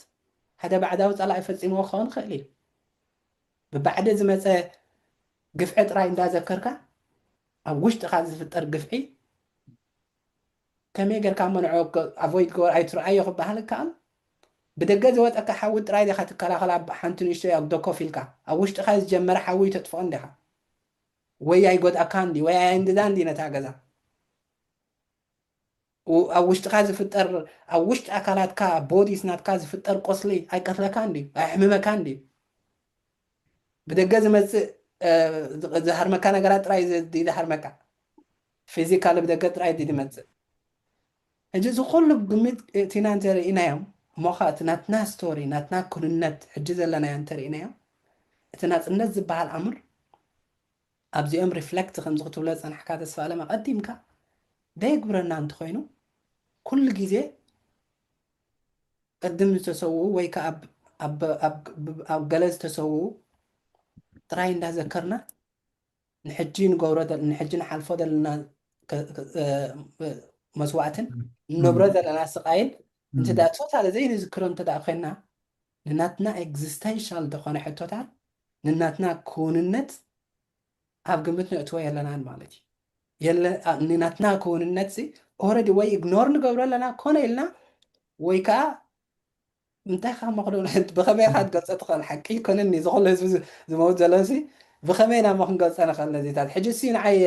ሓደ ባዕዳዊ ፀላኢ ፈፂምዎ ክኸውን ይኽእል እዩ። ብባዕዲ ዝመፀ ግፍዒ ጥራይ እንዳዘከርካ ኣብ ውሽጥኻ ዝፍጠር ግፍዒ ከመይ ጌርካ እሞ ንዑ ኣቮይድ ግበር ኣይትርኣዮ ክበሃል ይከኣል። ብደገ ዝወፀካ ሓዊ ጥራይ ዲኻ ትከላኸል ኣብ ሓንቲ ንእሽቶ ኣብ ዶኮፍ ኢልካ ኣብ ውሽጥኻ ዝጀመረ ሓዊ ተጥፍኦ እንዲኻ ወይ ኣይጎድኣካ እንዲ ወይ ኣየንድዳ እንዲ ነታ ገዛ ኣብ ውሽጥካ ዝፍጠር ኣብ ውሽጢ ኣካላትካ ቦዲስ ናትካ ዝፍጠር ቆስሊ ኣይቀትለካ እንዲ ኣይሕምመካ እንዲ ብደገ ዝመፅእ ዝሃርመካ ነገራት ጥራይ ዝሃርመካ ፊዚካል ብደገ ጥራይ ዝመፅእ ሕጂ እዚ ኩሉ ግምት እቲና እንተርኢናዮም እሞ ከዓ እቲ ናትና ስቶሪ ናትና ኩንነት ሕጂ ዘለናዮ እንተርኢናዮም እቲ ናፅነት ዝበሃል ኣምር ኣብዚኦም ሪፍለክት ከምዚ ክትብሎ ዝፀናሕካ ተስፋ ኣለም ኣቐዲምካ ደየግብረና እንተኮይኑ ኩሉ ግዜ ቅድም ዝተሰውኡ ወይ ከዓ ኣብ ገለ ዝተሰውኡ ጥራይ እንዳዘከርና ንሕጂ ንገብሮ ንሕጂ ንሓልፎ ዘለና መስዋእትን ንነብሮ ዘለና ስቃይን እንተ ቶታል ዘይንዝክሮ እንተ ኮይንና ንናትና ኤግዚስተንሻል ዝኾነ ሕቶታት ንናትና ክውንነት ኣብ ግምት ነእትዎ የለናን ማለት እዩ። ንናትና ክውንነት ሲ ኦረዲ ወይ ኢግኖር ንገብሮ ኣለና ኮነ ኢልና ወይ ከዓ እንታይ ካ መክዶ ብኸመይ ካ ትገልፀ ትኽእል ሓቂ ይኮነኒ ዝኮነ ህዝቢ ዝመውት ዘሎ ሲ ብኸመይ ኢና ሞ ክንገልፀ ንኽእል ነዚታት ሕጂ ሲ ንዓይ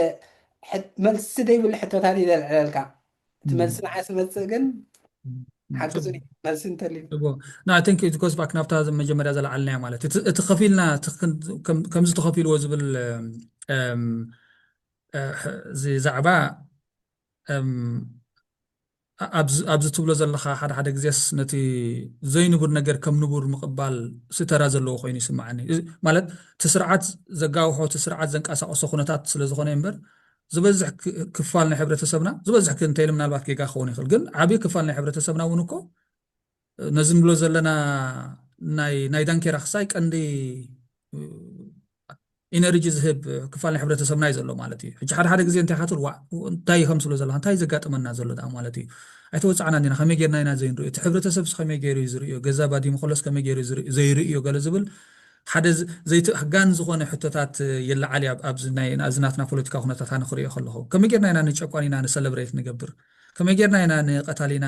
መልሲ ዘይብሉ ሕቶታት እዩ ዘልዕለልካ እቲ መልሲ ንዓይ ስመፅእ ግን ሓግዙኒ መልሲ እንተልዩ ንኣይ ቲንክ ኢት ጎስ ባክ ናብታ መጀመርያ ዘለዓልናያ ማለት እቲ ከፊልና ከምዚ ተኸፊልዎ ዝብል እዚ ዛዕባ ኣብዚ ትብሎ ዘለካ ሓደ ሓደ ግዜስ ነቲ ዘይንቡር ነገር ከም ንቡር ምቕባል ስተራ ዘለዎ ኮይኑ ይስምዓኒ ማለት እቲ ስርዓት ዘጋውሖ እቲ ስርዓት ዘንቀሳቀሶ ኩነታት ስለዝኮነ እምበር ዝበዝሕ ክፋል ናይ ሕብረተሰብና ዝበዝሕ እንተኢለ ምናልባት ጌጋ ክኸውን ይኽእል ግን ዓብዪ ክፋል ናይ ሕብረተሰብና እውን እኮ ነዚ ንብሎ ዘለና ናይ ዳንኬራ ክሳይ ቀንዲ ኢነርጂ ዝህብ ክፋል ናይ ሕብረተሰብና እዩ ዘሎ ማለት እዩ ሕጂ ሓደ ሓደ ግዜ እንታይ ካትብል ዋ እንታይ ከም ስሎ ዘለካ እንታይ ዘጋጥመና ዘሎ ዳ ማለት እዩ ኣይተወፃዕና እንዲና ከመይ ጌርና ኢና ዘይንሪኦ እቲ ሕብረተሰብ ከመይ ገይሩ እዩ ዝርእዮ ገዛ ባዲሙ ከሎስ ከመይ ገይሩ ዘይርእዮ ገለ ዝብል ሓደ ዘይትእህጋን ዝኾነ ሕቶታት ይለዓል እዩ ኣብዚ ናትና ፖለቲካ ኩነታት ኣነ ክሪኦ ከለኹ ከመይ ጌርና ኢና ንጨቋን ኢና ንሰለብሬት ንገብር ከመይ ጌርና ኢና ንቀታሊና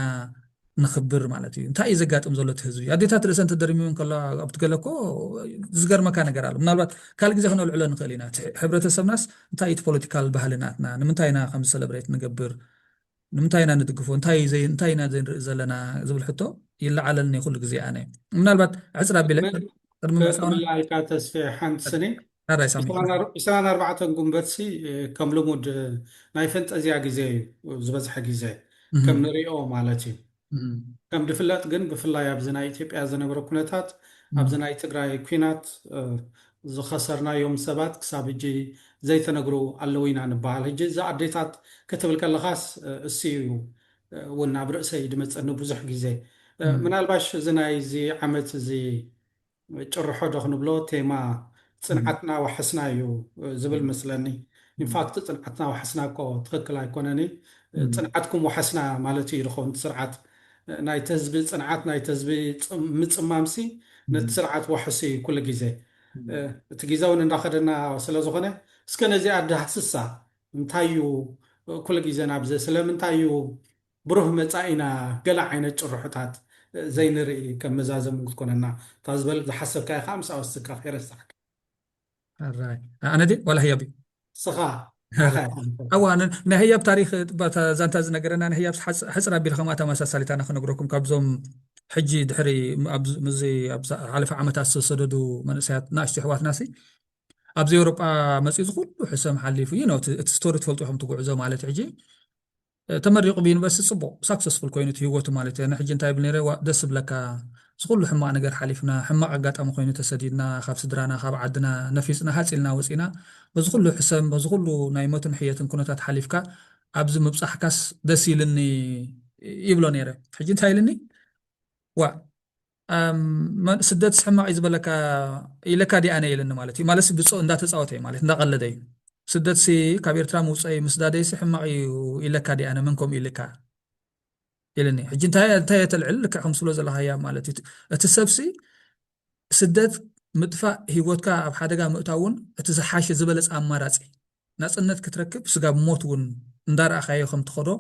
ንኽብር ማለት እዩ እንታይ እዩ ዘጋጥም ዘሎ እቲ ህዝቢ ኣዴታት ርእሰን ተደርሚውን ከሎ ኣብቲ ገለ እኮ ዝገርመካ ነገር ኣሎ ምናልባት ካልእ ግዜ ክነልዕሎ ንኽእል ኢና ሕብረተሰብናስ እንታይ እቲ ፖለቲካል ባህሊ ናትና ንምንታይ ኢና ከም ሰለብሬት ንገብር ንምንታይ ኢና ንድግፎ እንታይ እንታይ ኢና ዘይንርኢ ዘለና ዝብል ሕቶ ይለዓለልኒ ኩሉ ግዜ ኣነ ምናልባት ዕፅር ኣቢለ ቅድሚ ምእሳውና ምልኣይካ ተስፌ ሓንቲ ስኒ ራይ ሳሚ ዕስራን ኣርባዕተን ጉንበትሲ ከም ልሙድ ናይ ፈንጠዝያ ግዜ እዩ ዝበዝሐ ግዜ ከም ንሪኦ ማለት እዩ ከም ዝፍለጥ ግን ብፍላይ ኣብዚ ናይ ኢትዮጵያ ዝነበረ ኩነታት ኣብዚ ናይ ትግራይ ኲናት ዝኸሰርናዮም ሰባት ክሳብ ሕጂ ዘይተነግሩ ኣለዉ ኢና ንበሃል ሕጂ እዚ ኣዴታት ክትብል ከለኻስ እሱ እዩ እውን ናብ ርእሰይ ዝመፀኒ ብዙሕ ግዜ ምናልባሽ እዚ ናይ እዚ ዓመት እዚ ጭርሖ ዶ ክንብሎ ቴማ ፅንዓትና ዋሕስና እዩ ዝብል መስለኒ ኢንፋክት ፅንዓትና ዋሕስና እኮ ትኽክል ኣይኮነን ፅንዓትኩም ዋሕስና ማለት እዩ ዝኸውን ስርዓት ናይቲ ህዝቢ ጽንዓት፣ ናይቲ ህዝቢ ምጽማምሲ ነቲ ስርዓት ዋሕስ እዩ ኩሉ ግዜ። እቲ ግዜ እውን እንዳኸደና ስለ ዝኾነ፣ እስከ ነዚኣ ዳህስሳ፣ እንታይ እዩ ኩሉ ግዜ ናብዚ፣ ስለምንታይ እዩ ብሩህ መጻኢና ገለ ዓይነት ጭርሖታት ዘይንርኢ፣ ከም መዛዘሚ ክትኮነና እታ ዝበል ዝሓሰብካዮ ከዓ ምስ ኣወስካ ከይረሳዕካ። ኣነ ድየ ዋላ ህያብ እዩ? ስኻ ኣዋ ናይ ህያብ ታሪክ ዛንታ ዝነገረና ናይ ህያብ ሕፅር ኣቢል ከምኣ ተመሳሳሊታ ንክነግረኩም፣ ካብዞም ሕጂ ድሕሪ ኣብዚ ሓለፈ ዓመታት ዝተሰደዱ መንእሰያት ናእሽቱ ኣሕዋትና ሲ ኣብዚ ኤውሮጳ መፅኡ ዝኩሉ ሕሰም ሓሊፉ እዩ ነው እቲ ስቶሪ ትፈልጡ ኢኹም ትጉዕዞ ማለት ሕጂ ተመሪቑ ብዩኒቨርሲቲ ፅቡቕ ሳክሰስፉል ኮይኑ እቲ ህይወቱ ማለት እዩ። ሕጂ እንታይ ብል ነረ ደስ ዝብለካ ዝኩሉ ሕማቕ ነገር ሓሊፍና ሕማቕ ኣጋጣሚ ኮይኑ ተሰዲድና ካብ ስድራና ካብ ዓድና ነፊፅና ሃፂልና ወፂና በዚ ኩሉ ሕሰም በዚ ኩሉ ናይ ሞትን ሕየትን ኩነታት ሓሊፍካ ኣብዚ ምብፃሕካስ ደስ ኢልኒ ይብሎ ነረ። ሕጂ እንታይ ኢልኒ ዋ ስደት ሕማቕ እዩ ዝበለካ ኢለካ ዲኣነ ኢልኒ ማለት እዩ። ማለት ብፆ እንዳተፃወተ እዩ ማለት እንዳቀለደ እዩ። ስደት ሲ ካብ ኤርትራ ምውፀይ ምስዳደይ ሲ ሕማቕ እዩ ኢለካ ዲኣነ መን ከምኡ ኢልካ ኢልኒ። ሕጂ እንታይ እንታይ የተልዕል ልክዕ ከም ስሎ ዘለካ ህያብ ማለት እዩ። እቲ ሰብ ሲ ስደት ምጥፋእ ህይወትካ ኣብ ሓደጋ ምእታውን እቲ ዝሓሸ ዝበለፀ ኣማራፂ ናፅነት ክትረክብ ስጋብ ሞት እውን እንዳረኣካዮ ከም ትኸዶ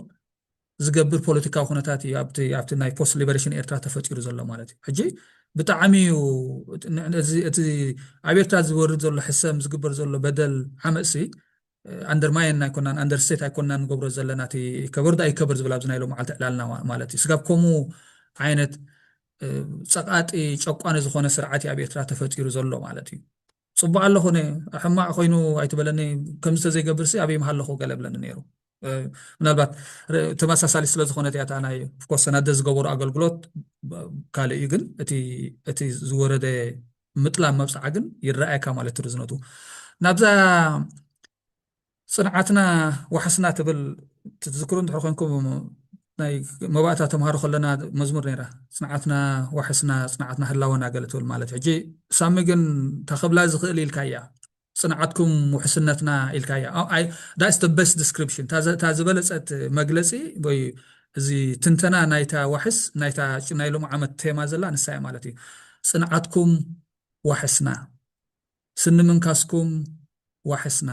ዝገብር ፖለቲካዊ ኩነታት እዩ ኣብቲ ኣብቲ ናይ ፖስት ሊበሬሽን ኤርትራ ተፈጢሩ ዘሎ ማለት እዩ። ሕጂ ብጣዕሚ እዩ እቲ ኣብ ኤርትራ ዝወርድ ዘሎ ሕሰም ዝግበር ዘሎ በደል ዓመፅሲ ኣንደርማየን ኣይኮናን ኣንደርስቴት ኣይኮናን ንገብሮ ዘለና እቲ ከበርዶ ኣይከበር ዝብል ኣብዚ ናይ ሎመዓልቲ ዕላልና ማለት እዩ። ስጋብ ከምኡ ዓይነት ፀቃጢ ጨቋኒ ዝኾነ ስርዓት እዩ ኣብ ኤርትራ ተፈጢሩ ዘሎ ማለት እዩ። ፅቡቅ ኣለኹ ሕማቅ ኮይኑ ኣይትበለኒ ከምዚ ተዘይገብርሲ ኣበይ ምሃለኹ ገለ ብለኒ ነይሩ። ምናልባት ተመሳሳሊ ስለ ዝኾነት እያ እታ ናይ ኮርስ ሰናደ ዝገበሩ ኣገልግሎት ካልእ እዩ፣ ግን እቲ ዝወረደ ምጥላም መብፅዓ ግን ይረኣየካ ማለት ርዝነቱ ናብዛ ፅንዓትና ዋሕስና ትብል ትዝክሩ እንድሕር ኮንኩም ናይ መባእታ ተምሃሮ ከለና መዝሙር ነይራ። ፅንዓትና ዋሕስና ፅንዓትና ህላወና ገለ ትብል ማለት ሕጂ ሳሚ ግን ታኸብላ ዝኽእል ኢልካ እያ። ፅንዓትኩም ውሕስነትና ኢልካ እያ። That's the best description። እታ ዝበለፀት መግለፂ ወይ እዚ ትንተና ናይታ ዋሕስ ናይታ ናይ ሎም ዓመት ቴማ ዘላ ንሳ እያ ማለት እዩ። ፅንዓትኩም ዋሕስና፣ ስንምንካስኩም ዋሕስና፣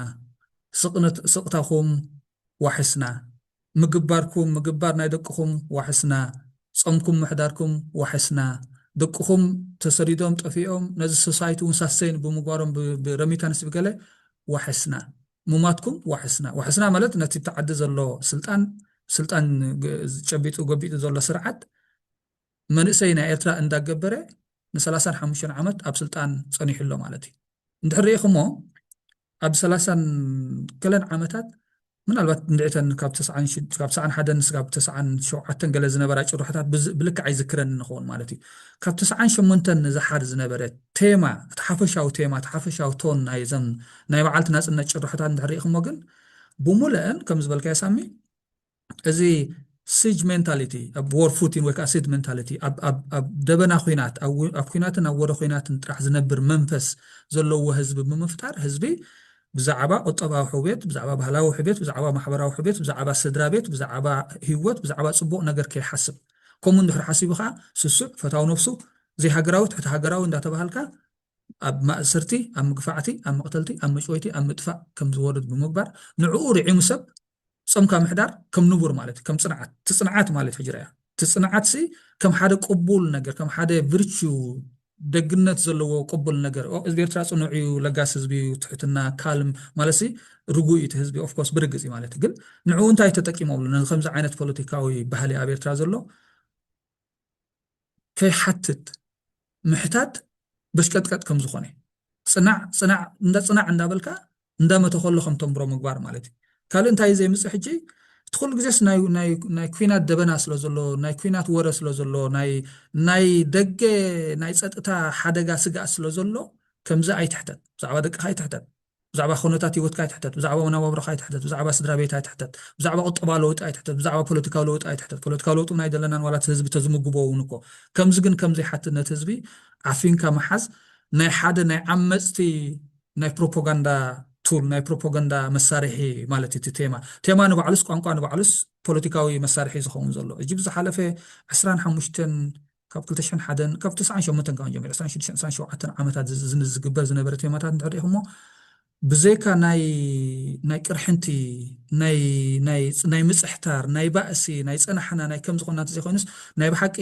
ስቕታኹም ዋሕስና፣ ምግባርኩም ምግባር ናይ ደቅኹም ዋሕስና፣ ጾምኩም ምሕዳርኩም ዋሕስና፣ ደቅኹም ተሰዲዶም ጠፊኦም ነዚ ሶሳይቲ እውን ሳሰይን ብምግባሮም ብረሚታንስ ብገለ ዋሕስና፣ ሙማትኩም ዋሕስና። ዋሕስና ማለት ነቲ ብቲ ዓዲ ዘሎ ስልጣን ስልጣን ጨቢጡ ገቢጡ ዘሎ ስርዓት መንእሰይ ናይ ኤርትራ እንዳገበረ ንሰላሳን ሓሙሽተን ዓመት ኣብ ስልጣን ጸኒሑ ኣሎ ማለት እዩ። እንድሕር ርኢኹሞ ኣብ ሰላሳን ገለን ዓመታት ምናልባት እንድዕተን ካብ ተስዓን ሽ- ካብ ተስዓን ሓደን ስጋብ ተስዓን ሸውዓተን ገለ ዝነበራ ጭርሖታት ብዝ- ብልክዕ ኣይዝክረን ንኸውን ማለት እዩ። ካብ ተስዓን ሸሞንተን ንዝሓር ዝነበረ ቴማ እቲ ሓፈሻዊ ቴማ እቲ ሓፈሻዊ ቶን ናይዘን ናይ በዓልቲ ናፅነት ጭርሖታት እንድሕር ርኢኹሞ ግን ብሙሉአን ከም ዝበልካዮ ሳሚ እዚ ሲጅ ሜንታሊቲ ኣብ ዎር ፉቲን ወይ ከዓ ሲጅ ሜንታሊቲ ኣብ ደበና ኩናት ኣብ ኩናትን ኣብ ወረ ኩናትን ጥራሕ ዝነብር መንፈስ ዘለዎ ህዝቢ ብምፍጣር ህዝቢ ብዛዕባ ቁጠባዊ ሕውየት ብዛዕባ ባህላዊ ሕውየት ብዛዕባ ማሕበራዊ ሕውየት ብዛዕባ ስድራ ቤት ብዛዕባ ህይወት ብዛዕባ ፅቡቕ ነገር ከይሓስብ ከምኡ እንድሕር ሓሲቡ ከዓ ስሱዕ ፈታዊ ነፍሱ ዘይሃገራዊ ትሕቲ ሃገራዊ እንዳተባሃልካ ኣብ ማእሰርቲ ኣብ ምግፋዕቲ ኣብ መቕተልቲ ኣብ መጭወይቲ ኣብ ምጥፋእ ከም ዝወርድ ብምግባር ንዕኡ ርዒሙ ሰብ ጾምካ ምሕዳር ከም ንቡር ማለት እዩ። ከም ፅንዓት እቲ ፅንዓት ማለት ሕጂ ርያ እቲ ፅንዓት ሲ ከም ሓደ ቅቡል ነገር ከም ሓደ ቪርቹ ደግነት ዘለዎ ቅቡል ነገር ኦ ህዝቢ ኤርትራ ፅኑዕ እዩ ለጋስ ህዝቢ እዩ ትሕትና ካልም ማለት ሲ ርጉእ እዩ እቲ ህዝቢ ኦፍኮርስ ብርግፅ እዩ ማለት እዩ። ግን ንዕኡ እንታይ ተጠቂሞምሉ ነዚ ከምዚ ዓይነት ፖለቲካዊ ባህሊ ኣብ ኤርትራ ዘሎ ከይሓትት ምሕታት በሽቀጥቀጥ ከም ዝኾነ ፅናዕ ፅናዕ እንዳ ፅናዕ እንዳበልካ እንዳመተኸሎ ከም ተንብሮ ምግባር ማለት እዩ። ካልእ እንታይ እዩ ዘይምፅእ ሕጂ እቲ ኩሉ ግዜስ ናይ ናይ ናይ ኩናት ደበና ስለ ዘሎ ናይ ኩናት ወረ ስለ ዘሎ ናይ ናይ ደገ ናይ ፀጥታ ሓደጋ ስጋእ ስለ ዘሎ ከምዚ ኣይትሕተት ብዛዕባ ደቅኻ ኣይትሕተት ብዛዕባ ኩነታት ህይወትካ ኣይትሕተት ብዛዕባ መነባብሮኻ ኣይትሕተት ብዛዕባ ስድራ ቤት ኣይትሕተት ብዛዕባ ቁጠባ ለውጢ ኣይትሕተት ብዛዕባ ፖለቲካዊ ለውጢ ኣይትሕተት ፖለቲካዊ ለውጢ እውን ኣይደለናን ዋላ እቲ ህዝቢ ተዝምግቦ እውን እኮ ከምዚ ግን ከምዚ ሓትነት ህዝቢ ዓፊንካ ምሓዝ ናይ ሓደ ናይ ዓመፅቲ ናይ ፕሮፓጋንዳ ቱል ናይ ፕሮፓጋንዳ መሳርሒ ማለት እዩ። እቲ ቴማ ቴማ ንባዕሉስ ቋንቋ ንባዕሉስ ፖለቲካዊ መሳርሒ ዝኸውን ዘሎ እጅብ ዝሓለፈ ዕስራን ሓሙሽተን ካብ ክልተ ሽሕን ሓደን ካብ ተስዓን ሸሞንተን ካብ ጀሚሩ ዕስራን ሽዱሽተን ዕስራን ሸውዓተን ዓመታት ዝ- ዝ- ዝግበር ዝነበረ ቴማታት እንድሕር ዲኹሞ ብዘይካ ናይ ናይ ቅርሕንቲ ናይ ናይ ናይ ምፅሕታር ናይ ባእሲ ናይ ፀናሕና ናይ ከም ዝኾና እንተዘይኮይኑስ ናይ ብሓቂ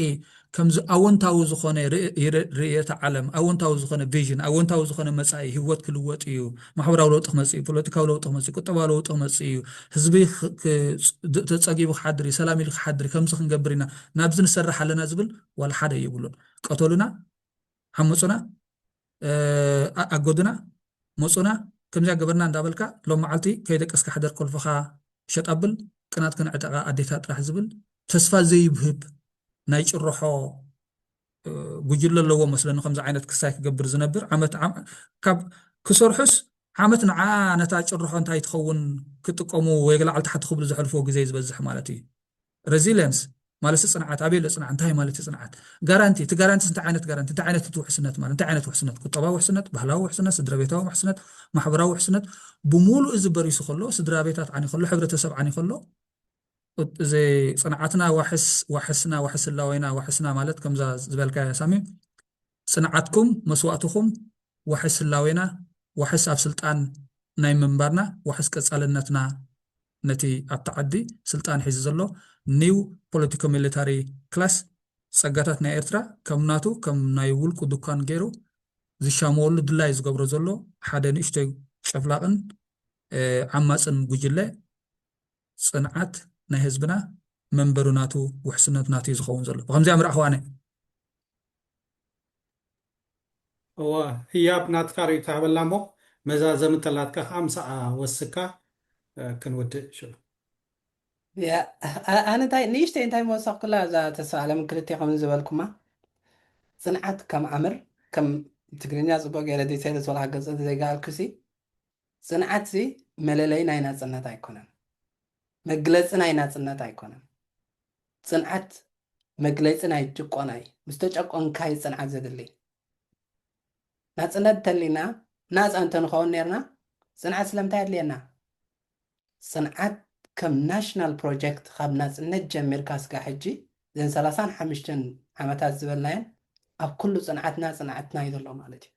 ከምዚ ኣወንታዊ ዝኾነ ርእ- ርእ- ርእየተ ዓለም ኣወንታዊ ዝኾነ ቪዥን ኣወንታዊ ዝኾነ መፃኢ ህይወት ክልወጥ እዩ ማሕበራዊ ለውጢ ክመፅእ እዩ ፖለቲካዊ ለውጢ ክመፅእ እዩ ቁጠባዊ ለውጢ ክመፅእ እዩ ህዝቢ ክ- ክ- ድ- ተፀጊቡ ክሓድር እዩ ሰላም ኢሉ ክሓድር እዩ ከምዚ ክንገብር ኢና ናብዚ ንሰርሕ ኣለና ዝብል ዋላ ሓደ የብሉን ቀተሉና ሓመፁና እ፣ ኣ- ኣጎዱና መፁና ከምዚያ ገበርና እንዳበልካ ሎም መዓልቲ ከይደቀስካ ሕደር ኮልፍኻ ሸጥ ኣብል ቅናት ክንዕጠቓ ኣዴታት ጥራሕ ዝብል ተስፋ ዘይብህብ ናይ ጭርሖ እ፣ ጉጅለ ኣለዎ መስለኒ ከምዚ ዓይነት ክሳይ ክገብር ዝነብር ዓመት ዓም- ካብ ክሰርሑስ ዓመት ንዓ ነታ ጭርሖ እንታይ ትኸውን ክጥቀሙ ወይ ላዕሊ ታሕቲ ክብሉ ዘሕልፍዎ ግዜ እዩ ዝበዝሕ ማለት እዩ resilience ማለት ጽንዓት ኣበይ ኣሎ ጽንዓት እንታይ ማለት እዩ ጽንዓት ጋራንቲ እቲ ጋራንቲስ እንታይ ዓይነት ጋራንቲ እንታይ ዓይነት እቲ ውሕስነት ማለት እንታይ ዓይነት ውሕስነት ቁጠባዊ ውሕስነት ባህላዊ ውሕስነት ስድራ ቤታዊ ውሕስነት ማሕበራዊ ውሕስነት ብምሉእ እዚ በሪሱ ከሎ ስድራ ቤታት ዓኒ ከሎ ሕብረተሰብ ዓኒ ከሎ እዚ ጽንዓትና ዋሕስ ዋሕስና ዋሕስ ህላወና ዋሕስና ማለት ከምዛ ዝበልካያ ሳሚ ጽንዓትኩም መስዋእትኹም ዋሕስ ህላዌና ዋሕስ ኣብ ስልጣን ናይ ምንባርና ዋሕስ ቀጻልነትና ነቲ ኣብቲ ዓዲ ስልጣን ሒዙ ዘሎ new politico military class ጸጋታት ናይ ኤርትራ ከም ናቱ ከም ናይ ውልቁ ዱኳን ገይሩ ዝሻመወሉ ድላይ ዝገብሮ ዘሎ ሓደ ንእሽቶይ ጨፍላቕን ዓማጽን ጉጅለ ጽንዓት ናይ ህዝብና መንበሩ ናቱ ውሕስነት ናቱ እዩ ዝኸውን ዘሎ ብከምዚኣ ምርኣኽዋነ እወ ህያብ ናትካ ርእዩ ተሃበላ እሞ መዛዘሚ እንተላትካ ከዓ ምሳኣ ወስካ ክንውድእ ሽዑ ኣነ እንታይ ንእሽተይ እንታይ መወሰኽኩላ እዛ ተስፋ ዓለም ክልቴ ከም ዝበልኩማ ጽንዓት ከም ኣምር ከም ትግርኛ ጽቡቅ ገይረ ዲቴል ዝበልካ ገጽ ዘይገኣልኩሲ ጽንዓት ሲ መለለይ ናይ ናጽነት ኣይኮነን መግለጺ ናይ ናጽነት ኣይኮነን ጽንዓት መግለጺ ናይ ጭቆና እዩ ምስ ተጨቆንካ እዩ ጽንዓት ዘድሊ ናጽነት እንተሊና ናጻ እንተንኸውን ነርና ጽንዓት ስለምንታይ ኣድልየና ጽንዓት ከም ናሽናል ፕሮጀክት ካብ ናጽነት ጀሚርካ ስጋ ሕጂ ዘን ሰላሳን ሓሙሽተን ዓመታት ዝበልናየን ኣብ ኩሉ ጽንዓትና ጽንዓትና እዩ ዘሎ ማለት እዩ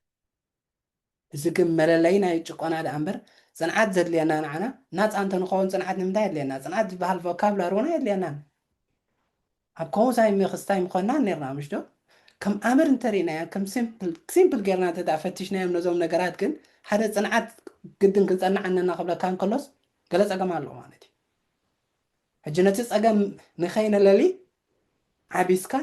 እዚ ግን መለለይ ናይ ጭቆና ደኣ እምበር ጽንዓት ዘድልየና ንዓና ናጻ እንተንኸውን ጽንዓት ንምንታይ የድልየና ጽንዓት ዝበሃል ቮካብላሪ እውን ኣየድልየናን ኣብ ከምኡ ሳይ ምኽስታይ ምኾንና ነርና ምሽ ዶ ከም ኣምር እንተሪእናዮ ከም ሲምፕል ጌርና እንተ ፈቲሽናዮም ነዞም ነገራት ግን ሓደ ጽንዓት ግድን ክንጸንዕ ኣለና ክብለካ እንከሎስ ገለ ጸገም ኣለዎ ማለት እዩ ሕጂ ነቲ ጸገም ንኸይነለሊ ዓቢስካ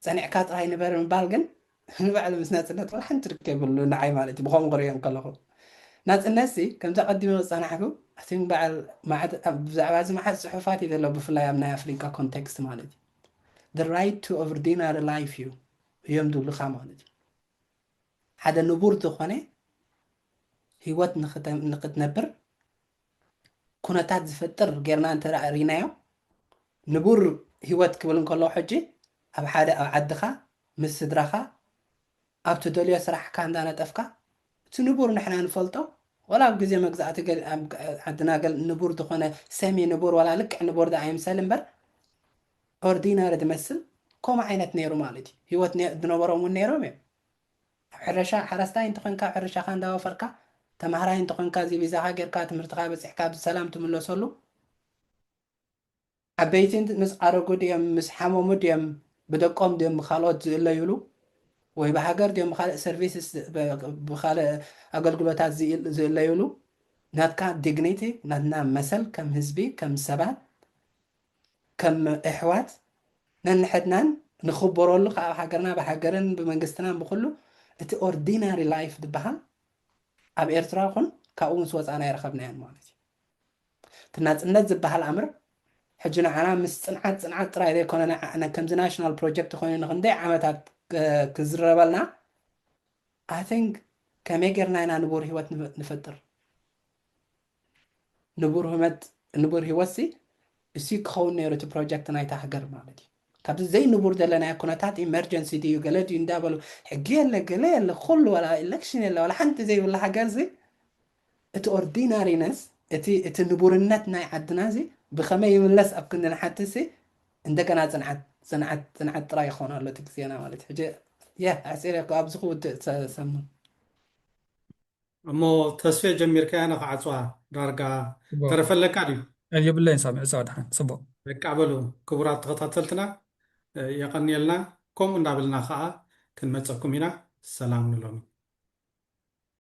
ጸኒዕካ ጥራይ ንበር ምባል ግን ንባዕሉ ምስ ናጽነት ወላ ሓንቲ ርክብ የብሉ ንዓይ ማለት እዩ ብኸምኡ ክሪኦ እንከለኹ ናጽነት ሲ ከምዚ ቀዲመ ዝጸናሕኩ እቲ በዓል ብዛዕባ እዚ መዓት ጽሑፋት እዩ ዘሎ ብፍላይ ኣብ ናይ ኣፍሪቃ ኮንቴክስት ማለት እዩ the right to ordinary life እዩ እዮም ዝብሉካ ማለት እዩ ሓደ ንቡር ዝኾነ ህይወት ንክትነብር ኩነታት ዝፈጥር ጌርና እንተ ርኢናዮ ንቡር ህይወት ክብል እንከሎ ሕጂ ኣብ ሓደ ኣብ ዓድኻ ምስ ስድራኻ ኣብ ትደልዮ ስራሕካ እንዳነጠፍካ እቲ ንቡር ንሕና ንፈልጦ ወላ ኣብ ግዜ መግዛእቲ ዓድና ገል ንቡር ዝኾነ ሰሚ ንቡር ወላ ልክዕ ንቡር ዳ ኣይምሰል እምበር ኦርዲናሪ ዝመስል ከምኡ ዓይነት ነይሩ ማለት እዩ ህይወት ዝነበሮም እውን ነይሮም እዮም ኣብ ሕርሻ ሓረስታይ እንተኾንካ ሕርሻኻ እንዳወፈርካ ተማሃራይ እንተኾንካ እዚ ቪዛኻ ጌርካ ትምህርትኻ በፂሕካ ብሰላም ትምለሰሉ ዓበይቲ ምስ ዓረጉ ድዮም ምስ ሓመሙ ድዮም ብደቆም ድዮም ብካልኦት ዝእለዩሉ ወይ ብሃገር ድዮም ብካልእ ሰርቪስስ ብካልእ ኣገልግሎታት ዝእለዩሉ ናትካ ዲግኒቲ ናትና መሰል ከም ህዝቢ ከም ሰባት ከም ኣሕዋት ነንሕድናን ንኽበረሉ ካብ ሃገርና ብሃገርን ብመንግስትናን ብኩሉ እቲ ኦርዲናሪ ላይፍ ዝበሃል ኣብ ኤርትራ ይኹን ካብኡ ምስ ወፃና ይረኸብናዮን ማለት እዩ እቲ ናፅነት ዝበሃል ኣምር ሕጂ ንዓና ምስ ፅንዓት ፅንዓት ጥራይ ዘይኮነ ከምዚ ናሽናል ፕሮጀክት ኮይኑ ንክንደይ ዓመታት ክዝረበልና I think ከመይ ጌርና ኢና ንቡር ህይወት ንፈጥር ንቡር ህመት ንቡር ህይወት ሲ እሱ ክኸውን ነይሩ እቲ ፕሮጀክት ናይታ ሃገር ማለት እዩ ካብዚ ዘይንቡር ዘለናዮ ኩነታት ኢመርጀንሲ ድዩ ገለ ድዩ እንዳበሉ ሕጊ የለ ገለ የለ ኩሉ ወላ ኢሌክሽን የለ ወላ ሓንቲ ዘይብላ ሃገር ዚ እቲ ordinariness እቲ እቲ ንቡርነት ናይ ዓድና እዚ ብኸመይ ይምለስ ኣብ ክንዲ ንሓትሲ እንደገና ፅንዓት ፅንዓት ፅንዓት ጥራይ ይኾን ኣሎ እቲ ግዜና ማለት ሕጂ የ ኣሕፂረ ኣብዚ ክውድእ ሰ- ሰሙን እሞ ተስፌ ጀሚርካያ ንክዓፅዋ ዳርጋ ተረፈለካ ድዩ? የብለይን ሳሚ ዕፃ ድሓን ፅቡቅ። በቃ በሉ ክቡራት ተኸታተልትና የቐንየልና። ከምኡ እንዳበልና ከዓ ክንመፀኩም ኢና። ሰላም ንሎሚ።